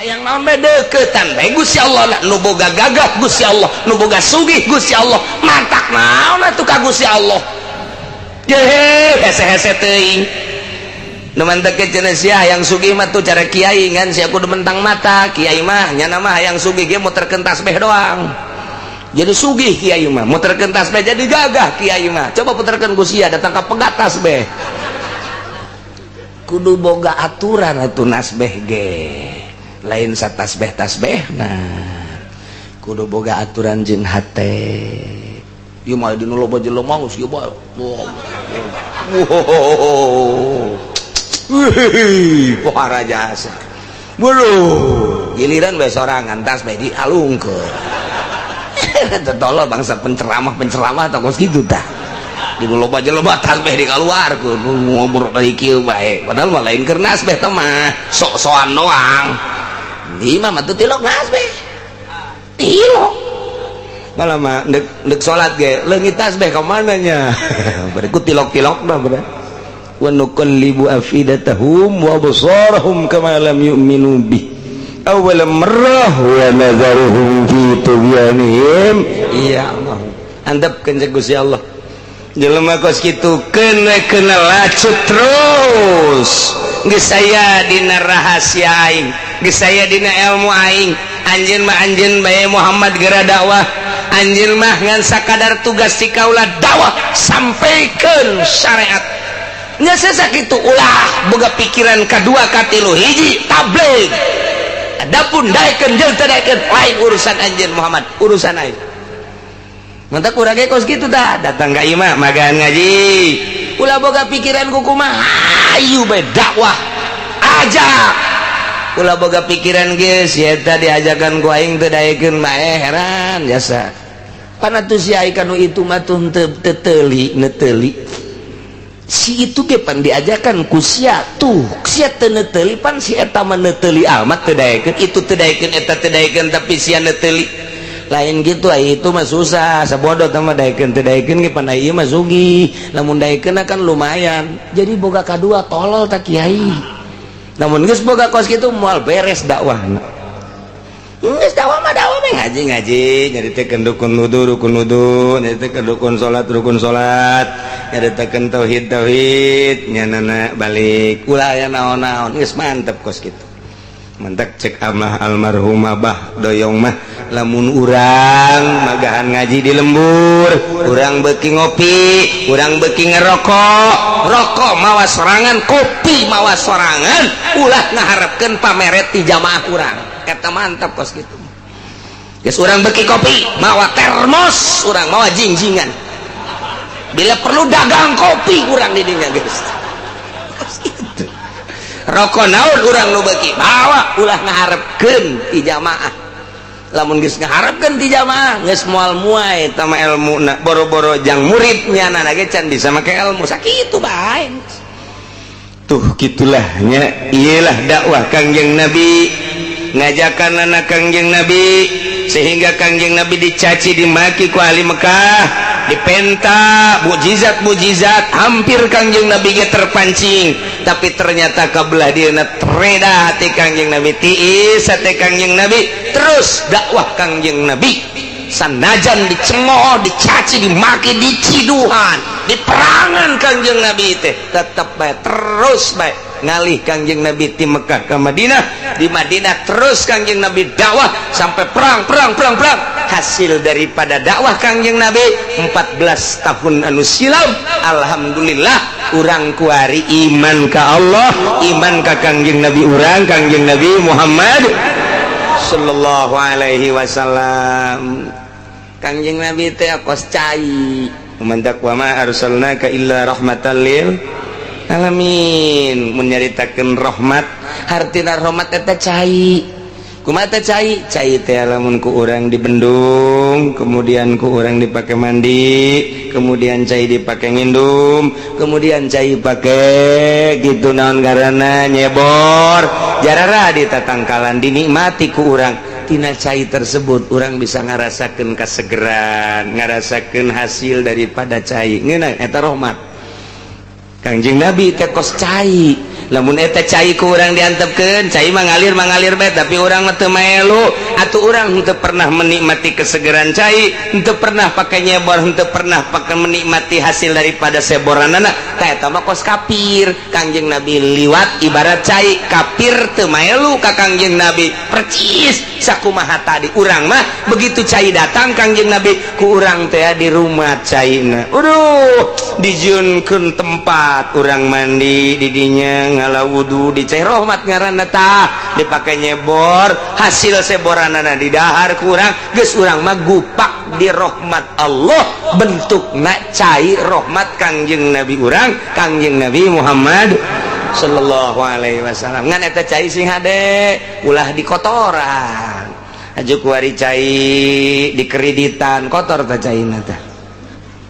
Hayang naon bae deuketan bae Gusti Allah lah. Nu boga gagah Gusti Allah, nu boga sugih Gusti Allah, matak naon atuh ka Gusti Allah. Jehe, hese-hese teuing. Nu mantek cenah sia hayang sugih mah tuh cara kiai ngan sia kudu mentang mata. Kiai mah nyana mah hayang sugih ge muterkeun tasbih doang. Jadi sugih kiai mah, muterkeun tasbih jadi gagah kiai mah. Coba puterkeun ku sia datang ka pegat tasbih. Kudu boga aturan atuh nasbeh ge. Lain satasbeh tasbeh nah. Kudu boga aturan jeung hate. Ieu mah dina loba jelema geus ieu bae. Wow. Wih, pohara jasa. Bulu, giliran bae sorangan tasbeh dialungkeun. Tolol bangsa penceramah-penceramah tah kos kitu tah. Di loba jelema tasbeh dikaluarkeun ngobrol dari kieu bae. Padahal mah lain keur nasbeh teh mah, sok-sokan doang. Di mah teu tilok nasbeh. Tilok. Malah mah ndek salat ge leungit tasbeh ka mana nya. Berikut tilok-tilok mah bener. Wa nuqallibu afidatahum wa absarahum kama lam yu'minu bih awwal marrah wa nadharuhum fi tughyanihim. Iya Allah, andepkeun cek Gusti Allah. Jelema kos kitu keuna kena lacut terus. Geus aya dina rahasia aing, geus aya dina ilmu aing. Anjeun mah anjeun bae Muhammad geura dakwah. Anjeun mah ngan sakadar tugas si kaula dakwah sampaikeun syariat. Nya sakitu ulah boga pikiran kadua katilu hiji tabligh. Adapun daekeun jeung teu daekeun lain urusan anjeun Muhammad, urusan aing. Mantap kurang kos kitu tah datang ka imah magan ngaji. Ulah boga pikiran kumaha, hayu bae dakwah ajak. Ulah boga pikiran geus eta diajakan ku aing teu daekeun bae heran jasa. Pan atuh si ai kanu itu mah tuh teu teuli neteuli. Si itu ge pan diajakan ku sia tuh sia teu neteuli pan si eta mah neteuli amat teu daekeun itu teu daekeun eta teu daekeun tapi sia neteuli. Lain gitu ai itu mah susah sabodo teh mah daekeun teu daekeun ge pan ieu mah sugih lamun daekeun kan lumayan. Jadi boga kadua tolol tak kiai. Namun geus boga kos kitu moal beres dakwahna. Geus dakwah mah dakwah mah ngaji-ngaji nyaritakeun rukun wudu rukun wudu nyaritakeun rukun salat rukun salat nyaritakeun tauhid tauhid nyanana balik ulah aya naon-naon geus mantep kos kitu. Mentek cek amah almarhum abah doyong mah lamun urang magahan ngaji di lembur urang beuki ngopi urang beuki ngerokok rokok mawa sorangan kopi mawa sorangan ulah ngaharepkeun pameret ti jamaah urang eta mantap kos kitu. Geus urang beuki kopi mawa termos urang mawa jingjingan bila perlu dagang kopi urang di dinya geus kos kitu. Rokok naon urang nu beuki bawa ulah ngaharepkeun ti jamaah. Lamun geus ngaharepkeun ti jamaah geus moal muai eta mah elmuna boro-boro jang muridnya nana ge can bisa make ilmu sakitu bae. Tuh kitulah nya ieulah dakwah Kangjeng Nabi ngajakan anak Kangjeng Nabi sehingga Kangjeng Nabi dicaci dimaki ku ahli Mekah dipenta mukjizat-mukjizat hampir Kangjeng Nabi ge terpancing tapi ternyata kabelah dieuna tereda hati Kangjeng Nabi tiis hati Kangjeng Nabi terus dakwah Kangjeng Nabi sanajan dicemooh dicaci dimaki diciduhan diperangan Kangjeng Nabi teh tetep bae terus bae ngalih Kangjeng Nabi di Mekah ke Madinah di Madinah terus Kangjeng Nabi dakwah sampai perang perang perang perang hasil daripada dakwah Kangjeng Nabi 14 tahun anu silam alhamdulillah urang kuari iman ka Allah iman ka Kangjeng Nabi urang Kangjeng Nabi Muhammad sallallahu alaihi wasallam. Kangjeng Nabi teh kos cai mantak wa ma arsalnaka illa rahmatan lil alamin menyaritakeun rahmat hartina rahmat eta cai kumaha teh cai cai teh lamun ku urang dibendung kemudian ku urang dipake mandi kemudian cai dipake ngindum kemudian cai pake gitu naon ngaranna nyebor jarara di tatangkalan dinikmati ku urang tina cai tersebut urang bisa ngarasakeun kasegeran ngarasakeun hasil daripada cai ngeunah eta rahmat Kangjeng Nabi teh kos cai. Lamun eta cai ku urang diantepkeun, cai mah ngalir mangalir bae, tapi urang mah teu maelu atuh. Urang henteu pernah menikmati kesegeran cai, henteu pernah pakai nyebor, henteu pernah pakai menikmati hasil daripada seboranana. Tah, eta mah kos kafir. Kangjeng Nabi liwat ibarat cai, kafir teu maelu ka Kangjeng Nabi. Percis sakumaha tadi, urang mah begitu cai datang Kangjeng Nabi, ku urang teh di rumah caina. Aduh, dijieunkeun tempat urang mandi di dinya, ngala wudu di cai rahmat ngaranna. Tah, dipake nyebor, hasil seboranana didahar ku urang. Geus, urang mah gupak di rahmat Allah, bentukna cai rahmat Kangjeng Nabi urang, Kangjeng Nabi Muhammad sallallahu alaihi wasallam. Ngan eta cai sing hade, ulah dikotoran. Aju kuari cai dikreditan, kotor tah caina tah,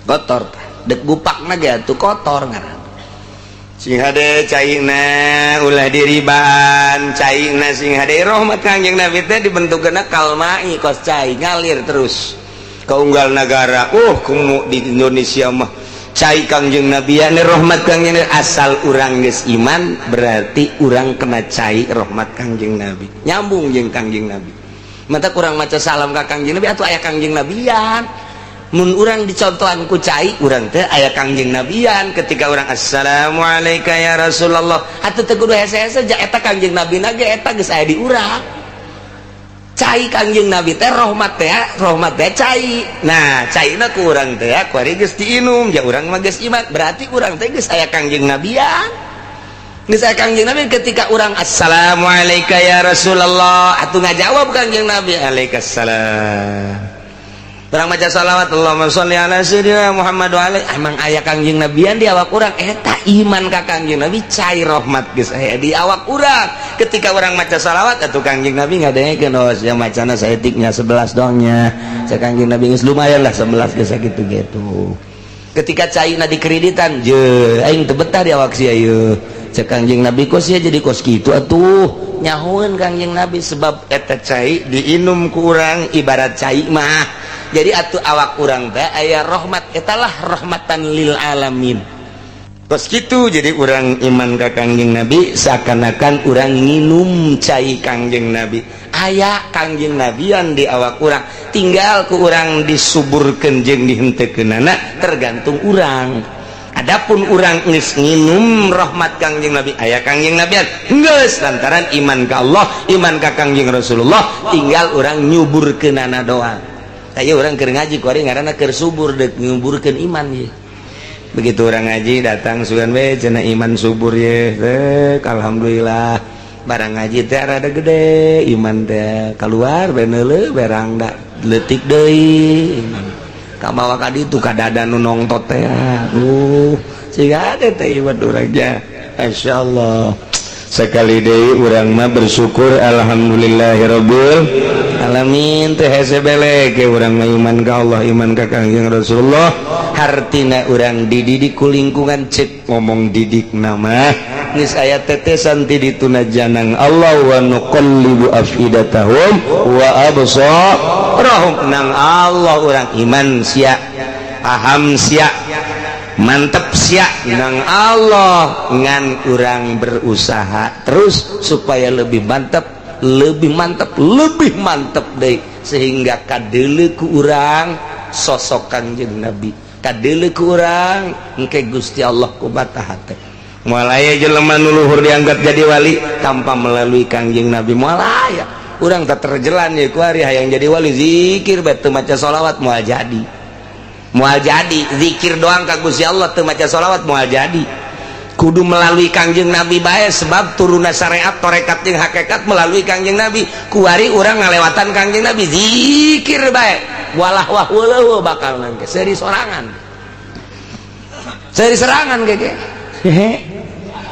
kotor tah. Dek gupakna ge atuh kotor ngaran. Sing hade caina, ulah diribaan caina, sing hade. Rahmat Kangjeng Nabi teh dibentukna kalmai, kos cai ngalir terus ke unggal negara. Kumu di Indonesia mah cai Kangjeng Nabi ya, rahmat Kangjeng Nabi. Asal urang geus iman, berarti urang kena cai rahmat Kangjeng Nabi, nyambung jeung Kangjeng Nabi. Mata kurang maca salam ka Kangjeng Nabi atau aya Kangjeng Nabian. Mun urang dicontohan ku cai, urang teh aya Kangjeng Nabian. Ketika urang "Assalamualaikum ya Rasulullah", atuh teu kudu hese-hese ja eta Kangjeng Nabi na ge eta geus aya di urang. Cai Kangjeng Nabi teh rahmat teh, rahmat teh cai. Nah, caina ku urang teh kuari geus diinum ja, urang mah geus iman, berarti urang teh geus aya Kangjeng Nabian, geus aya Kangjeng Nabi. Ketika urang "Assalamualaikum ya Rasulullah", atuh ngajawab Kangjeng Nabi, "Waalaikumsalam." Urang maca salawat, "Allahumma sholli ala sayyidina Muhammad wa alaihi", emang aya Kangjeng Nabian di awak urang. Eta iman ka Kangjeng Nabi, cai rahmat geus aya di awak urang. Ketika urang maca salawat, atuh Kangjeng Nabi ngadengekeun, "Oh, sia macana saeutiknya 11 dongnya." Cek Kangjeng Nabi, "Geus lumayan lah 11 geus." Sakitu gitu. Ketika caina dikreditan, "Je, aing teu betah di awak sia ieu," cek Kangjeng Nabi, "kos sia jadi kos kitu atuh?" Nyahoeun Kangjeng Nabi, sebab eta cai diinum ku urang ibarat cai mah. Jadi atuh awak urang teh aya rahmat, etalah rahmatan lil alamin. Kos kitu. Jadi urang iman ka Kangjeng Nabi seakan-akan urang nginum cai Kangjeng Nabi, aya Kangjeng Nabian di awak urang. Tinggal ku urang disuburkeun jeung dihenteukeunana, tergantung urang. Adapun urang geus nginum rahmat Kangjeng Nabi, aya Kangjeng Nabian geus, lantaran iman ka Allah, iman ka Kangjeng Rasulullah, tinggal urang nyuburkeunana doang. Aya urang keur ngaji kuari ngaranna keur subur, deuk nyuburkeun iman ye. Begitu urang ngaji datang, sugan we cenah iman subur ye. Rek, alhamdulillah, barang ngaji teh rada gede iman teh, keluar beneule berang da leutik deui iman. Kamawa ka ditu ka dada nu nongtot teh, siga ada teh iman urangnya. Masyaallah, sekali deui urang mah bersyukur, alhamdulillahirabbil alamin. Teh hese belek urang mah iman ka Allah, iman ka Kangjeng Rasulullah. Hartina urang dididik ku lingkungan. Cek ngomong didik nama geus aya tetesan ti dituna janang Allah, wa nuqallibu afidatahum wa absarahum. Nang Allah urang iman sia, paham sia, mantep sia nang Allah. Ngan urang berusaha terus supaya lebih mantep, lebih mantep, lebih mantep deh, sehingga kadele ku urang sosok Kangjeng Nabi, kadele ku urang engke Gusti Allah ku mata hate. Moal aya jelema nu luhur dianggap jadi wali tanpa melalui Kangjeng Nabi, moal aya. Urang tak terjelan ya ku ari hayang jadi wali, zikir bae teu maca sholawat moal jadi, moal jadi. Zikir doang ka Gusti Allah teu maca sholawat moal jadi, kudu melalui Kangjeng Nabi bae, sebab turunna syariat, torekat jeung hakikat melalui Kangjeng Nabi. Kuari urang ngalewatan Kangjeng Nabi, zikir bae, walah wah weuh, bakal nangke seri sorangan, seri serangan gege hehe.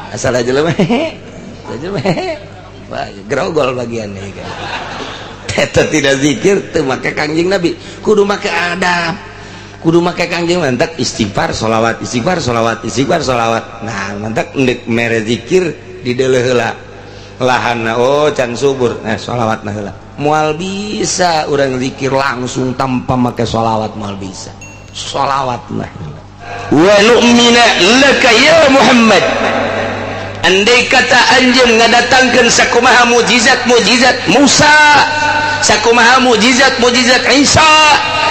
Asal aja jelema hehe aja hehe. Wah, grogol bagian nih kan. Eta tidak zikir teu make Kangjeng Nabi, kudu make adab, kudu make Kangjeng. Mantak istighfar, sholawat, istighfar, sholawat, istighfar, sholawat. Nah, mantak ndek mere zikir di deuleuh heula lahan, oh, can subur, nah sholawat nah heula. Moal bisa urang zikir langsung tanpa make sholawat, moal bisa. Sholawat nah heula. Wa nu'mina laka ya Muhammad. Andai kata anjeun ngadatangkeun sakumaha mujizat-mujizat Musa, sakumaha mujizat-mujizat Isa,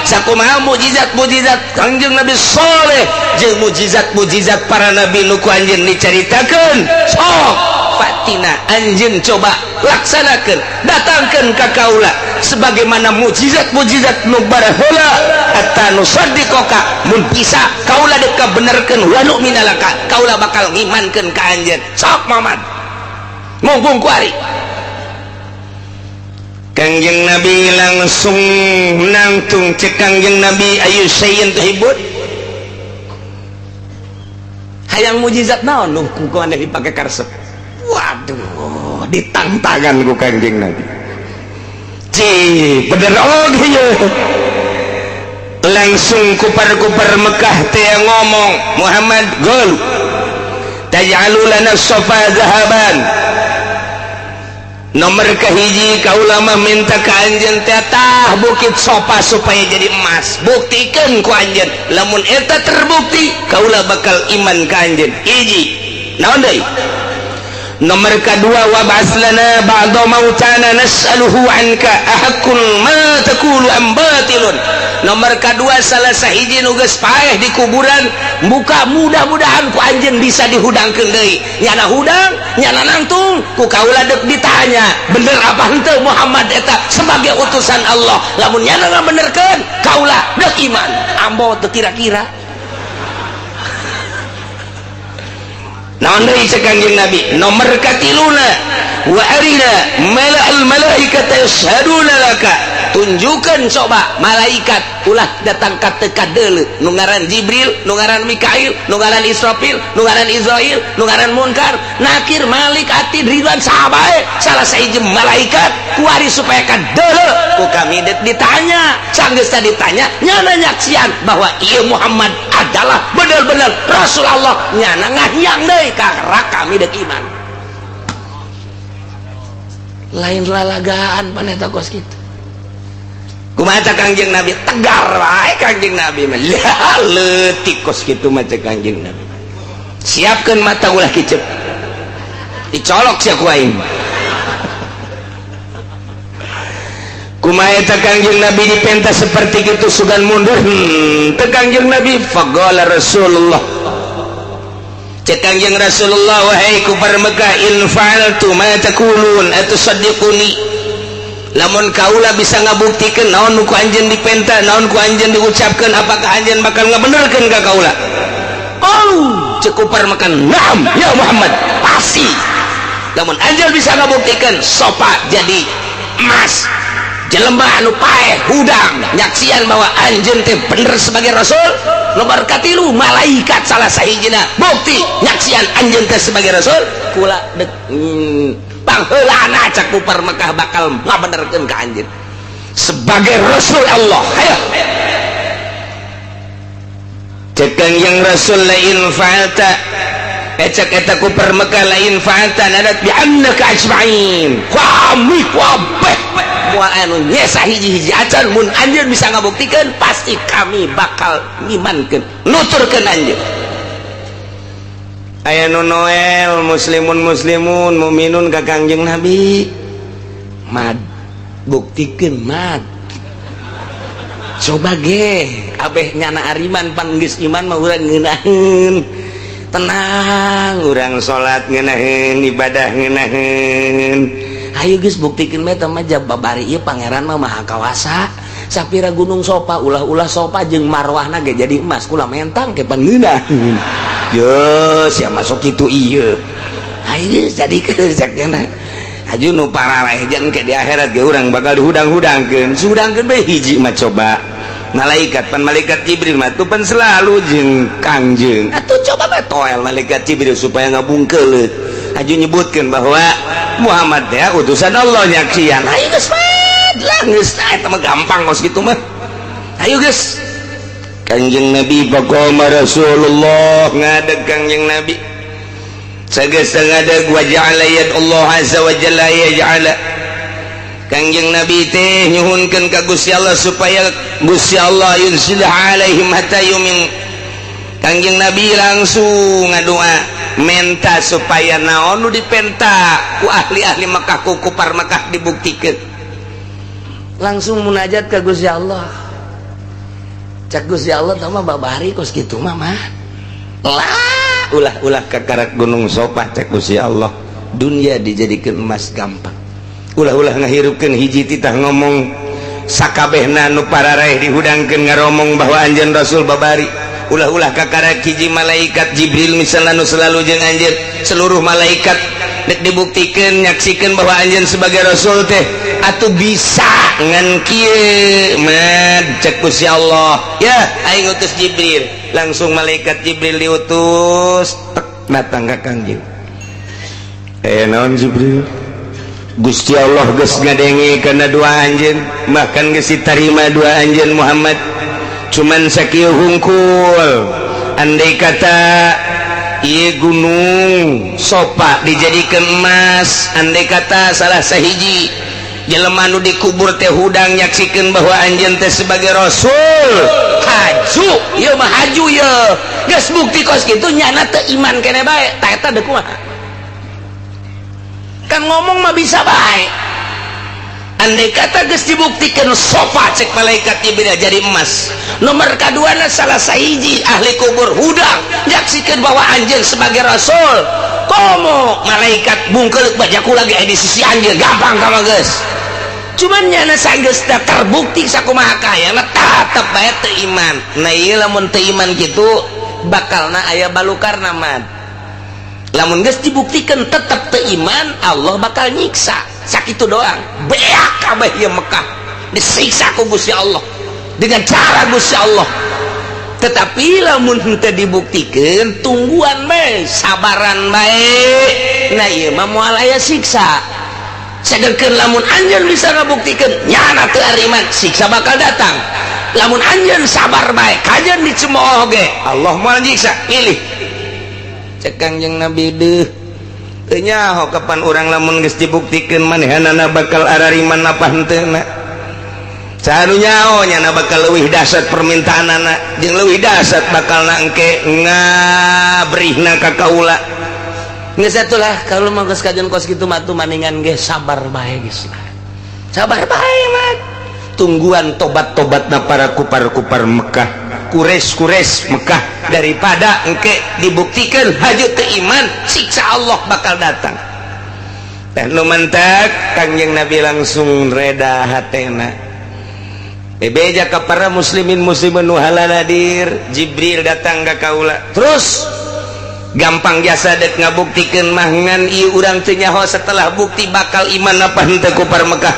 sakumaha mujizat-mujizat Kangjeng Nabi Saleh, jeung mujizat-mujizat para nabi nu ku anjeun dicaritakeun, sok fatina anjeun coba laksanakeun, datangkeun ka kaula sebagaimana mujizat-mujizat nu baraheula hatta nusaddiqoka, mun bisa kaula dek kabenerkeun wa nu'mina laka, kaula bakal ngimankeun ka anjeun. Sok Muhammad mumpung kuari. Kangjeng Nabi langsung nangtung cek Kangjeng Nabi ayu sayin tuhibun, hayang mujizat naon nu ku maneh dipake karesep. Waduh, ditangtangan ku Kangjeng Nabi. Ci bener oge ye. Langsung kupar-kupar Mekah teh ngomong, Muhammad gol taj'alu lana sofa zahaban. Nomor kahiji kaula mah minta ka anjeun teh tah bukit sofa supaya jadi emas. Buktikeun ku anjeun, lamun eta terbukti kaula bakal iman ka anjeun. Hiji. Naon deui? Nomor kedua, wa ba'ats lana ba'da mautana nas'aluhu anka ahaqqun ma taqulu am batilun. Nomor kedua, salah sahiji nu geus paeh di kuburan muka mudah-mudahan ku anjeun bisa dihudangkeun deui. Nyana hudang, nyana nangtung, ku kaula deuk ditanya, bener apa henteu Muhammad eta sebagai utusan Allah. Lamun nyana ngabenerkeun, kaula deuk iman. Ambo teu kira-kira. Naon deui cek Kangjeng Nabi? Nomor katiluna, wa arina mala'al malaikata yashhaduna laka. Tunjukkan coba malaikat ulah datang ka teu kadeuleu, nu ngaran Jibril, nu ngaran Mikail, nu ngaran Israfil, nu ngaran Israil, nu ngaran Munkar, Nakir, Malik, Atid, Ridwan, sahabae salah sahiji malaikat kuari supaya kadeuleu ku kami deuk ditanya. Sanggeus ditanya nyana nyaksian bahwa ieu Muhammad adalah benar-benar Rasul Allah, nyana ngahyang deui karena kami deuk iman. Lain lalagaan paneta kos kitu. Kumaha Kangjeng Nabi? Tegar wae Kangjeng Nabi mah. Lah leutik kos kitu mah cek Kangjeng Nabi. Siapkeun mata ulah kicep. Dicolok sia ku aing. Kumaha eta Kangjeng Nabi dipenta seperti kitu sugan mundur. Teu Kangjeng Nabi faqala Rasulullah. Cek Kangjeng Rasulullah, wahai kufar Mekah, in fa'altu ma taqulun atusaddiquni. Lamun kaula bisa ngabuktikeun naon nu ku anjeun dipenta, naon ku anjeun diucapkeun, apakah anjeun bakal ngabenerkeun ka kaula? Oh, cek kufar Mekah, na'am ya Muhammad, pasti. Lamun anjeun bisa ngabuktikeun sofa jadi emas, jelema anu paeh hudang nyaksian bahwa anjeun teh bener sebagai rasul. Nomor katilu, malaikat salah sahijina bukti nyaksian anjeun teh sebagai rasul. Kula dek pangheulana cak kufar Mekah bakal ngabenerkeun ka anjeun sebagai rasul Allah. Hayo cek Kangjeng Rasul, lain fa'alta, cek eta kufar Mekah, lain fa'alta nadat bi annaka ajma'in. Kami kabeh moal anu nyesa hiji-hiji acan mun anjeun bisa ngabuktikeun pasti kami bakal ngimankeun nuturkeun anjeun. Aya nu Noel muslimun muslimun muminun ka Kangjeng Nabi, mad buktikeun mad coba ge abeh nyana ariman pan geus iman mah urang ngeunaheun tenang, urang salat ngeunaheun, ibadah ngeunaheun. Ayo geus buktikeun mah eta mah babari ieu pangeran mah maha kawasa. Sapira gunung sopa ulah-ulah sopa jeung marwahna ge jadi emas kula mentang ke pan ngeunaheun. Yo sia masuk kitu ieu. Ayo jadi kejakna. Aju nu parareh jeung ke di akhirat ge urang bakal dihudang-hudangkeun. Sudangkeun bae hiji mah coba. Malaikat pan malaikat Jibril mah tuh pan selalu jeung Kangjeng. Atuh coba bae toel malaikat Jibril supaya ngabungkeuleut. Aju nyebutkeun bahwa Muhammad teh utusan Allah nyaksian. Ayo geus lah geus eta mah gampang kos kitu mah. Ayo geus. Kangjeng Nabi faqama Rasulullah ngadeg Kangjeng Nabi. Sageus ngadeg wa ja'ala yad Allah azza wa jalla yaj'ala. Kangjeng Nabi teh nyuhunkeun ka Gusti Allah supaya Gusti Allah yunzil alaihim hatta yumin. Kangjeng Nabi langsung ngadoa. Menta supaya naon nu dipenta ku ahli-ahli Mekah, ku kupar Mekah dibuktikan. Langsung munajat ke Gusti Allah. Cek Gusti Allah mah babari kos kitu mah mah. Lah, ulah-ulah kakarak Gunung Sofa, cek Gusti Allah. Dunia dijadikan emas gampang. Ulah-ulah ngahirupkeun hiji titah ngomong sakabehna nu pararaeh dihudangkeun ngaromong bahwa anjeun Rasul babari. Ulah-ulah kakara hiji malaikat Jibril misalnya nu selalu jeung anjeun, seluruh malaikat dek dibuktikeun nyaksikeun bahwa anjeun sebagai rasul teh atuh bisa ngan kieu mad. Cek Gusti Allah, ya aing utus Jibril. Langsung malaikat Jibril diutus, tek, datang ka Kangjeng. Eh, naon Jibril? Gusti Allah geus ngadenge kana doa anjeun, bahkan geus ditarima doa anjeun Muhammad. Cuman sakieu hungkul, andai kata ieu gunung Sopa dijadikan emas, andai kata salah sahiji jelema nu dikubur teh hudang nyaksikeun bahwa anjeun teh sebagai rasul, haju ieu mah, haju ieu. Geus bukti kos kitu nyana teu iman kene bae, tah eta deuk kumaha? Kan ngomong mah bisa bae. Andai kata geus dibuktikan Sofa, cek malaikat Jibril, jadi emas, nomor kaduana salah sahiji ahli kubur hudang nyaksikan bahwa anjeun sebagai rasul, komo malaikat bungkeuleuh bajaku lagi di sisi anjeun, gampang kama geus. Cuman nyana sanggeus terbukti sakumaha kayana tetep bae teu iman. Nah, ieu lamun teu iman kitu bakalna aya balukarna mah. Lamun geus dibuktikan tetep teu iman, Allah bakal nyiksa sakitu doang. Beak kabeh ieu Mekah disiksa ku Gusti Allah dengan cara Gusti Allah. Tetapi lamun henteu dibuktikan, tungguan bae, sabaran bae, nah ieu mah moal aya siksa. Sedangkan lamun anjeun bisa ngabuktikeun nyana teu ariman, siksa bakal datang. Lamun anjeun sabar bae, kajeun dicemooh ge Allah moal nyiksa. Pilih, cek Kangjeng Nabi. Deuh, teu nyaho kapan urang lamun geus dibuktikeun manehanana bakal arariman apa henteu na. Saha nu nyaho nyana bakal leuwih dahsyat permintaanana jeung leuwih dahsyat bakal na engke ngabrihna ka kaula. Geus atulah, kalau mah geus kajian kos kitu mah tuh maningan ge sabar bae geus lah. Sabar bae mah. Tungguan tobat-tobatna para kupar-kupar Mekah, Quraisy-Quraisy Mekah, daripada engke dibuktikan haju teu iman, siksa Allah bakal datang. Dan nu mentak Kangjeng Nabi langsung reda hatena. Bebeja ka para muslimin muslimin nu haladir, Jibril datang ka kaula. Terus gampang jasa dek ngabuktikeun mah, ngan ieu urang teu nyaho setelah bukti bakal iman apa henteu kupar Mekah.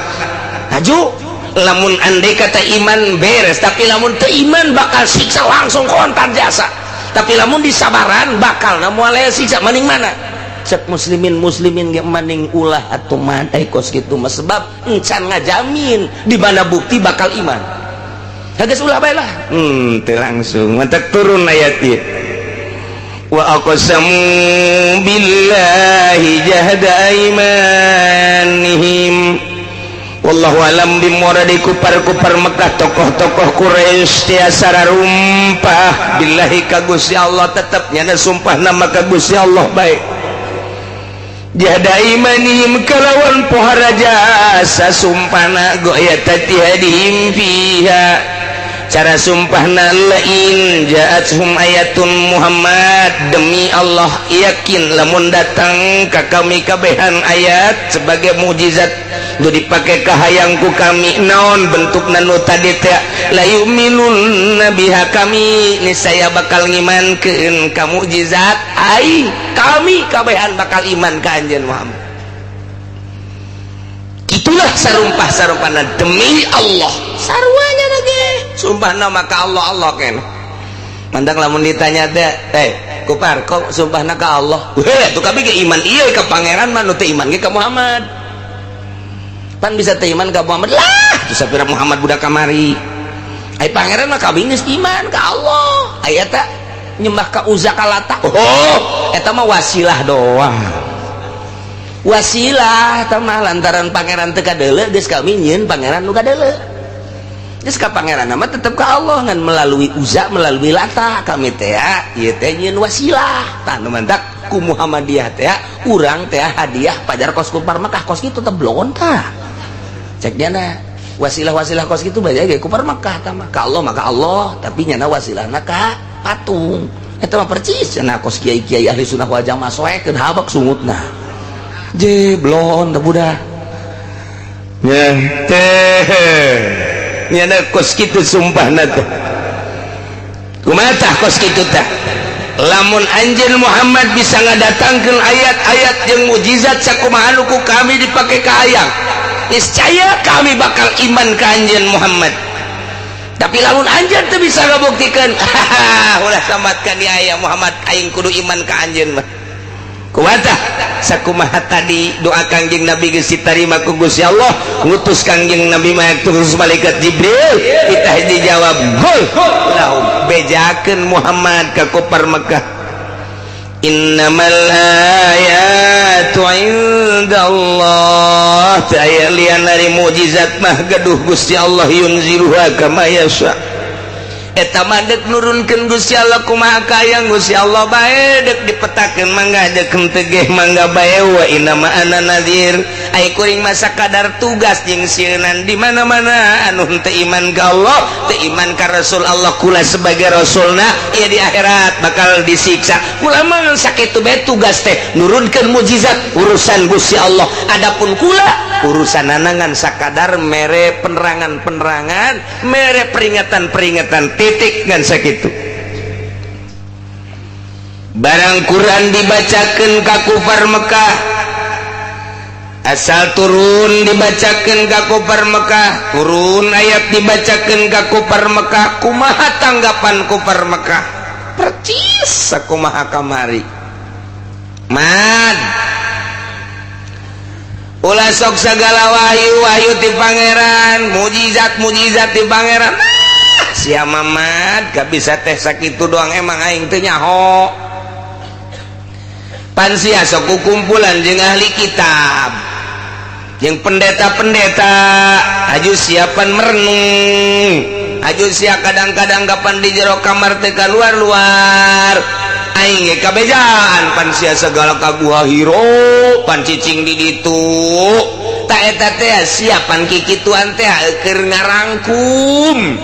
Haju lamun andai kata iman beres, tapi lamun teu iman bakal siksa langsung kontan jasa. Tapi lamun disabaran bakal na moal aya siksa. Maning mana? Cek muslimin muslimin ge maning ulah atuh mah kos kitu mah, sebab encan ngajamin di mana bukti bakal iman. Geus ulah bae lah. Teu langsung mantak turun ayat ieu. Wa aqsamu billahi jahda aimanihim wallahu alam bimuradi. Kupar-kupar Mekah, tokoh-tokoh Quraisy tiasa rumpah billahi ka Gusti Allah, tetep nyana sumpah nama ka Gusti Allah baik. Jahda imanihim kalawan pohara jasa sumpahna, goyata tihadihim fiha, cara sumpahna, lain ja'athum ayatun Muhammad, demi Allah yakin lamun datang ka kami kabehan ayat sebagai mukjizat nu dipake kahayangku kami, naon bentukna nu tadi teh, la yu'minun biha, kami niscaya bakal ngimankeun ka mukjizat aing, kami kabehan bakal iman ka anjeun Muhammad. Itulah sarumpah sarumpahna demi Allah, saruanya lagi sumpah nama ka Allah. Allah kan mandang lamun ditanya teh, eh kupar, kok sumpahna ka Allah? Weh, tuh kami ke iman iya ke pangeran mah, nu teu iman ge ka Muhammad. Pan bisa teu iman ka Muhammad lah tuh, sapira Muhammad budak kamari. Ai pangeran mah kami geus iman ka Allah. Aya ta nyembah ka Uzza, ka Lata? Oh, eta mah wasilah doang, wasilah eta mah. Lantaran pangeran teu kadeuleu, geus kami nyieun pangeran nu kadeuleu. Geus ka Pangeran mah tetep ka Allah, ngan melalui Uza, melalui Lata. Kami teh ieu teh nyieun wasilah. Tah, nu mantak ku Muhammadiyah teh urang teh hadiah pajar kos kufar Mekah, kos kitu teh blon. Tah, cek nyana wasilah-wasilah kos kitu banyak ge kufar Mekah. Tah mah ka Allah maka Allah, tapi nyana wasilahna ka patung. Eta mah percis cenah kos kiai-kiai ahli sunnah wal jamaah, soekeun habak sungutna je blon teh budak nya teh nyana kos kitu sumpahna teh. Kumaha tah kos kitu tah? Lamun anjeun Muhammad bisa ngadatangkeun ayat-ayat jeung mukjizat sakumaha nu ku kami dipake kahayang, niscaya kami bakal iman ka anjeun Muhammad. Tapi lamun anjeun teu bisa ngabuktikeun, ulah sambatkan ya Muhammad, aing kudu iman ka anjeun mah. Kumaha tah? Sakumaha tadi doa Kangjeng Nabi geus ditarima ku Gusti Allah, ngutus Kangjeng Nabi mah terus malaikat Jibril, kita dijawab gol lahum, bejakeun Muhammad ka kufar Mekah, innamal ayatu indallah. Teu aya lian dari mukjizat mah gaduh Gusti Allah, yunziluha kama yasha. Eta mah dek nurunkeun Gusti Allah kumaha kayang Gusti Allah bae, dek dipetakeun mangga, dek henteu ge mangga bae. Wa inna ma ana nadhir, ai kuring mah sakadar tugas jeung sieunan di mana-mana anu henteu iman ka Allah, teu iman ka Rasul Allah. Kula sebagai rasulna ieu di akhirat bakal disiksa. Kula mah sakitu bae tugas teh, nurunkeun mukjizat urusan Gusti Allah. Adapun kula urusan ngan sakadar mere penerangan-penerangan, mere peringatan-peringatan, titik, ngan sakitu. Barang Quran dibacakan ka kufar Mekah, asal turun dibacakan ka kufar Mekah, turun ayat dibacakan ka kufar Mekah, kumaha tanggapan kufar Mekah? Percis sakumaha kamari, mad. Ulah sok segala wahyu wahyu ti Pangeran, mujizat mujizat ti Pangeran. Ah, sia Mamad, gak bisa teh sakitu doang, emang aing teu nyaho. Pan sia sok kumpulan jeung ahli kitab jeung pendeta-pendeta, aju siapan merenung, aju sia kadang-kadang kapan di jero kamar teh keluar-luar. Aing ge kabejaan, pan sia segala ka Gua Hiro, pan cicing di ditu. Tak eta teh siapan kikituan teh keur ngarangkum,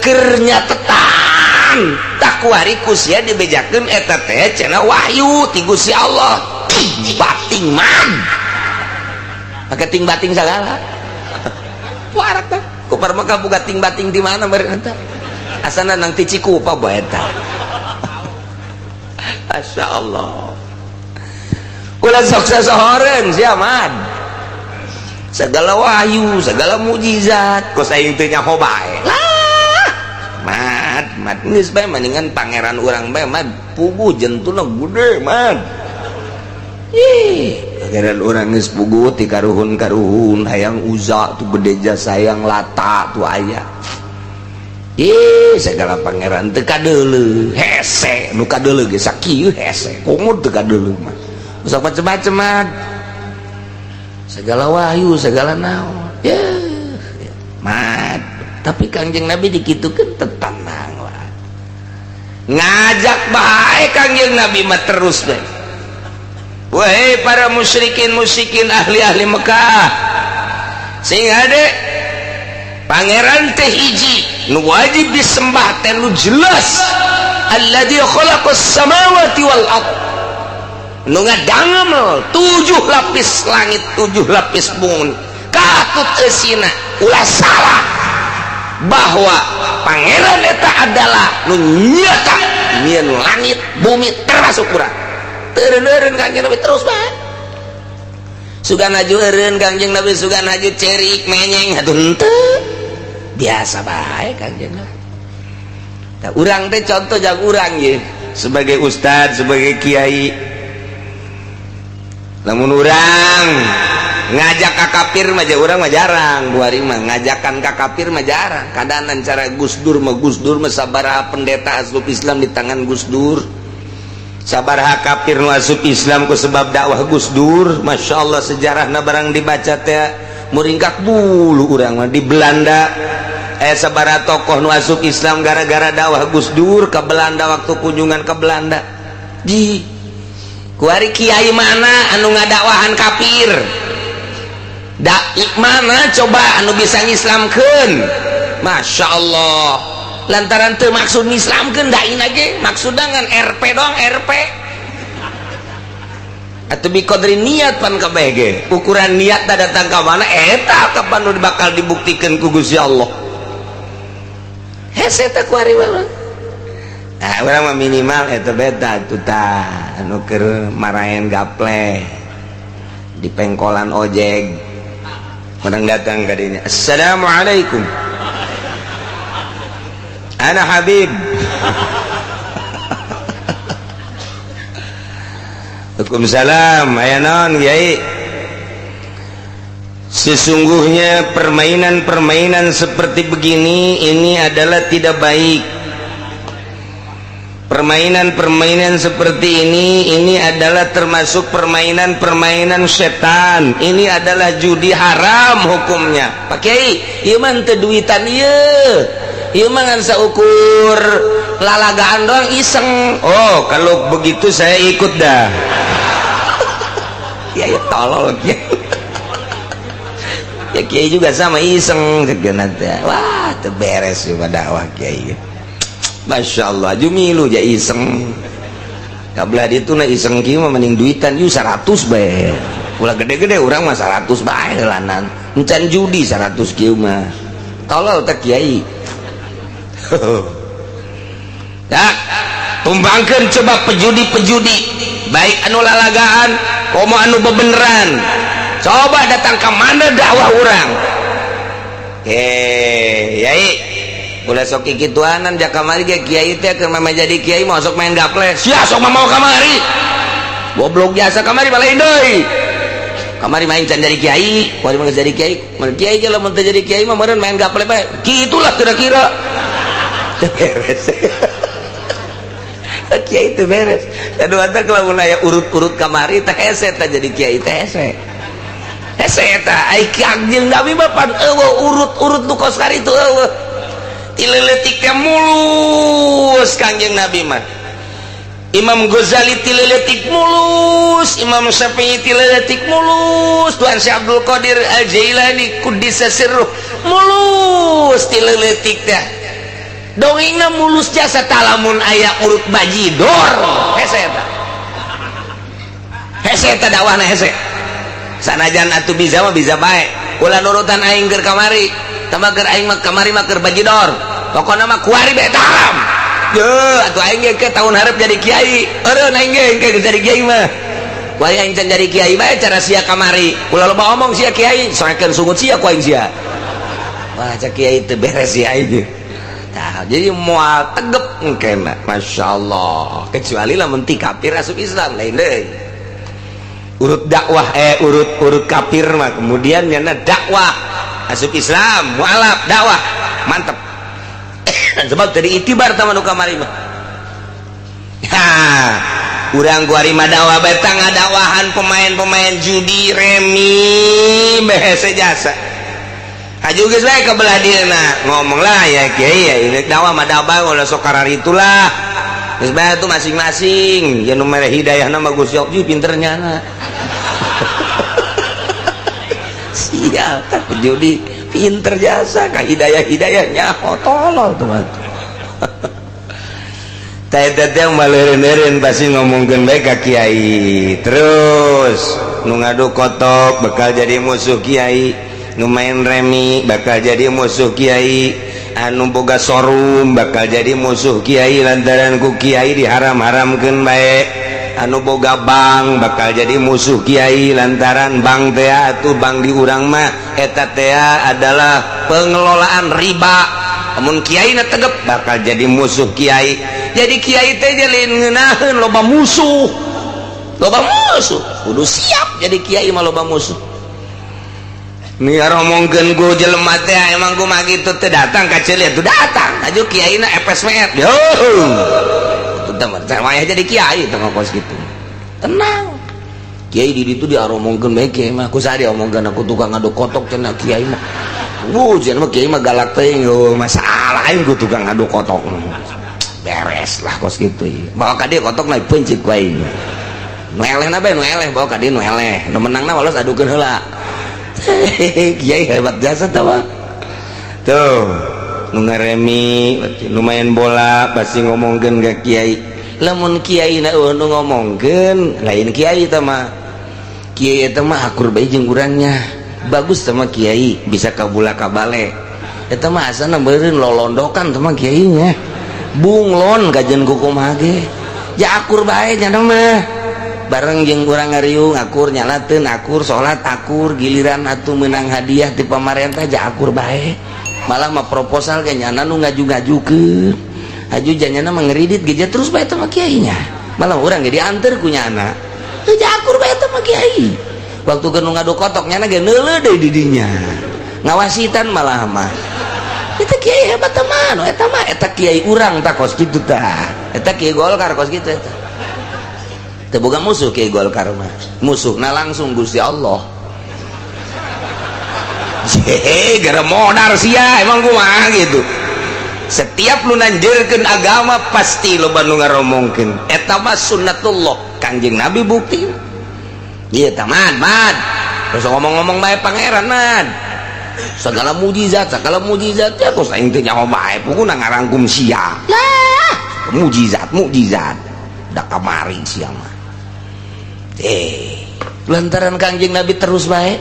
keur nyatetan. Tak kuari ku sia dibejakeun eta teh cenah wahyu ti Gusti Allah. Bating man, pakai ting bating segala warak tah. Kufar Mekah buka ting bating di mana beureun eta? Asana nang ti Cikupa bae eta. Masya Allah, ulah sok sasohoreun sia mad, segala wahyu, segala mukjizat, kos aing teu nyaho bae lah. Mad, mad, geus bae mendingan Pangeran urang bae, mad. Puguh jentuna gede, mad. Ih, Pangeran urang geus puguh ti karuhun-karuhun, hayang Uza tuh gede jasa, hayang Lata tuh aya. Ih, segala Pangeran teu kadeuleu, hese nu kadeuleu ge sakieu hese komo teu kadeuleu mah. Sok macem-macem, mad, segala wahyu, segala naon ya, mad. Tapi Kangjeng Nabi dikitukeun tetanang lah, ngajak bae Kangjeng Nabi mah terus bae. Wahai para musyrikin musyrikin, ahli-ahli Mekah, sing hade, Pangeran teh hiji nu wajib disembah teh nu jelas, alladzi khalaqas samawati wal ard, nu ngadangmel tujuh lapis langit, tujuh lapis bumi, katut eusina. Ulah salah bahwa Pangeran eta adalah nu nyata nyieun langit bumi termasuk urang. Teureun-eureun Kangjeng Nabi terus bae. Sugan aju eureun Kangjeng Nabi, sugan aju cerik menyeng, atuh henteu, biasa bae Kangjeng Nabi. Tah, urang teh contoh jang urang ye sebagai ustad, sebagai kiai, lamun urang ngajak ka kafir mah, urang mah jarang. Buari mah ngajakan ka kafir mah jarang kadanan cara Gus Dur mah. Gus Dur mah sabaraha pendeta asup Islam di tangan Gus Dur, sabaraha kafir nu asup Islam ku sebab dakwah Gus Dur. Masya Allah, sejarahna barang dibaca teh muringkak bulu urang mah. Di Belanda Sabaraha tokoh nu asup Islam gara-gara dakwah Gus Dur ke Belanda waktu kunjungan ke Belanda. Di kuari kiai mana anu ngadakwahan kafir? Dai mana coba anu bisa ngislamkeun? Masya Allah, lantaran teu maksud ngislamkeun dai ge maksudna ngan RP doang, RP atau biqadri niat pan kabeh ge. Ukuran niat datang ka mana eta kapan nu bakal dibuktikan ku Gusti Allah. Hese teh kuari mah. Nah, urang mah minimal eta beta tuh tah anu keur maraen gaple di pengkolan ojek. Orang datang ka dinya, "Assalamualaikum. Ana Habib." Waalaikumsalam, aya naon Kiai? Sesungguhnya permainan-permainan seperti begini ini adalah tidak baik. Permainan-permainan seperti ini adalah termasuk permainan-permainan setan. Ini adalah judi haram hukumnya. Pak Kiai, ieu mah teu duitan ieu. Ieu mah ngan saukur lalagaan doang iseng. Oh, kalau begitu saya ikut dah. Ya ya tolol ya. Ya kiai juga sama iseng segena teh. Wah, teu beres ieu dakwah kiai. Masya Allah, jumilu ja iseng. Kabelah ditu na iseng kieu mah mending duitan ieu 100 bae. Ulah gede-gede urang mah 100 bae lanan. Encan judi 100 kieu mah. Tolol teh kiai. Ya, tumbangkeun coba pejudi-pejudi, baik anu lalagaan komo anu bebeneran. Coba datang ke mana dakwah urang. Yai, ulah sok kikituanan ja kamari ge kiai teh keur mah jadi kiai mah sok main gaple. Sia sok mah mau kamari. Goblok biasa kamari balain deui. Kamari main can jadi kiai, kuari mah jadi kiai. Mun kiai ge lamun teu jadi kiai mah meureun main gaple bae. Kitulah kira-kira. Beres. Kiai itu beres. Aduh, anta kalau aya urut-urut kamari teh hese teh jadi kiai teh hese. Hese eta ai Kangjeng Nabi mah pan eueuh urut-urut nu kos karitu eueuh. Ti leutik teh mulus Kangjeng Nabi mah. Imam Ghazali ti leutik mulus, Imam Syafi'i ti leutik mulus, Tuhan Syekh Abdul Qadir Al-Jailani kuddisa sirruh mulus ti leutik teh. Dongengna mulus jasa talamun aya urut bajidor. Hese eta. Hese eta dakwahna hese. Sanajan atuh bisa mah bisa bae. Ulah nurutan aing keur kamari. Tambah keur aing mah kamari mah keur bajidor. Pokona mah kuari bae haram. Ye, atuh aing ge ke tahun hareup jadi kiai. Eureun aing ge ke jadi kiai mah. Kuari aing can jadi kiai bae cara sia kamari. Ulah loba omong sia kiai, soekeun sungut sia ku aing sia. Wah, cak kiai teu beres sia aing. Nah, jadi mual tegep engkena, Masya Allah. Kecuali lamun ti kafir asup Islam lain deui. Urut dakwah urut kafir mah kemudian nyana dakwah asup Islam, mualaf dakwah, mantep. Sebab tadi itibar tama nu kamari mah. Ha, urang kuari mah dakwah bae tah ngadakwahan pemain-pemain judi remi behese jasa. Haju geus bae ka belah dieuna ngomong lah ya kiai ya ini dakwah mah dakwah ulah sok kararitulah. Geus bae atuh masing-masing ya nu mere hidayahna mah Gusti Allah pinter nyana. Sial tah judi pinter jasa ka hidayah-hidayah nyaho tolol tuh mah. Teh teh maleureun-eureun pasti ngomongkeun bae ka kiai. Terus nu ngadu kotok bakal jadi musuh kiai. Nu main remi bakal jadi musuh kiai, anu boga sorum bakal jadi musuh kiai lantaran ku kiai diharam-haramkeun bae, anu boga bank bakal jadi musuh kiai lantaran bank teh atuh bank di urang mah eta teh adalah pengelolaan riba. Amun kiai na tegep bakal jadi musuh kiai. Jadi kiai teh lain ngeunaheun loba musuh. Loba musuh, kudu siap jadi kiai mah loba musuh. Nih ngomongkeun ku jelema teh emang kumaha kitu teh datang ka ceuli atuh datang. Aju kiaina FSMR. Yo. Atuh teh mah jadi kiai teh kos kitu. Tenang. Kiai di ditu diaromongkeun bae kiai mah. Ku saha diomongkeun aku tukang ngaduk kotok cenah kiai mah. Wuh, mah kiai mah galak teuing, oh, masalah aing ku tukang adu kotok. Beres lah kos kitu. Bawa ka dieu kotok naik pencit ku aing. Nu elehna bae nu eleh, bawa ka dieu nu eleh. Nu menangna walos adukeun heula. Kiai hebat jasa tah mah. Tuh, nu ngaremi, nu main bola pasti ngomongkeun ka kiai. Lamun kiai na eueuh nu ngomongkeun, lain kiai tah mah. Kiai eta mah akur bae jeung urangnya. Bagus sama kiai bisa kabula kabale. Eta mah asana meureun lolondokan sama kiainya. Bunglon kajian kukumaha ge. Ja akur bae nya mah. Bareng jeung urang ngariung akur nyalateun akur salat akur giliran atuh meunang hadiah ti pamarentah ja akur bae. Malah mah proposal ge nyana nu ngaju-ngajukeun. Haju janyana mah ngeridit ge terus bae teh mah kiainya. Malah urang ge dianter ku nyana. Ja akur bae teh mah kiai. Waktu keur nu ngadu kotok nyana ge neuleuh deui di dinya. Ngawasitan malah mah. Eta kiai hebat teh mah, eta mah eta kiai urang tah kos kitu tah. Eta kiai Golkar kos kitu eta. Teu boga musuh kiai Golkar mah. Musuhna langsung Gusti Allah. Hehe, gara modar sia emang kumaha gitu. Setiap lu nanjeurkeun agama pasti loba nu ngaromongkeun. Eta mah sunnatullah, Kangjeng Nabi bukti. Iya taman, mad. Terus ngomong-ngomong bae pangeran, mad. Segala mujizat ya kos aing teh nyaho bae pokona ngarangkum sia. Lah, mujizat, mujizat. Da kamari sia mah. Lantaran Kangjeng Nabi terus bae.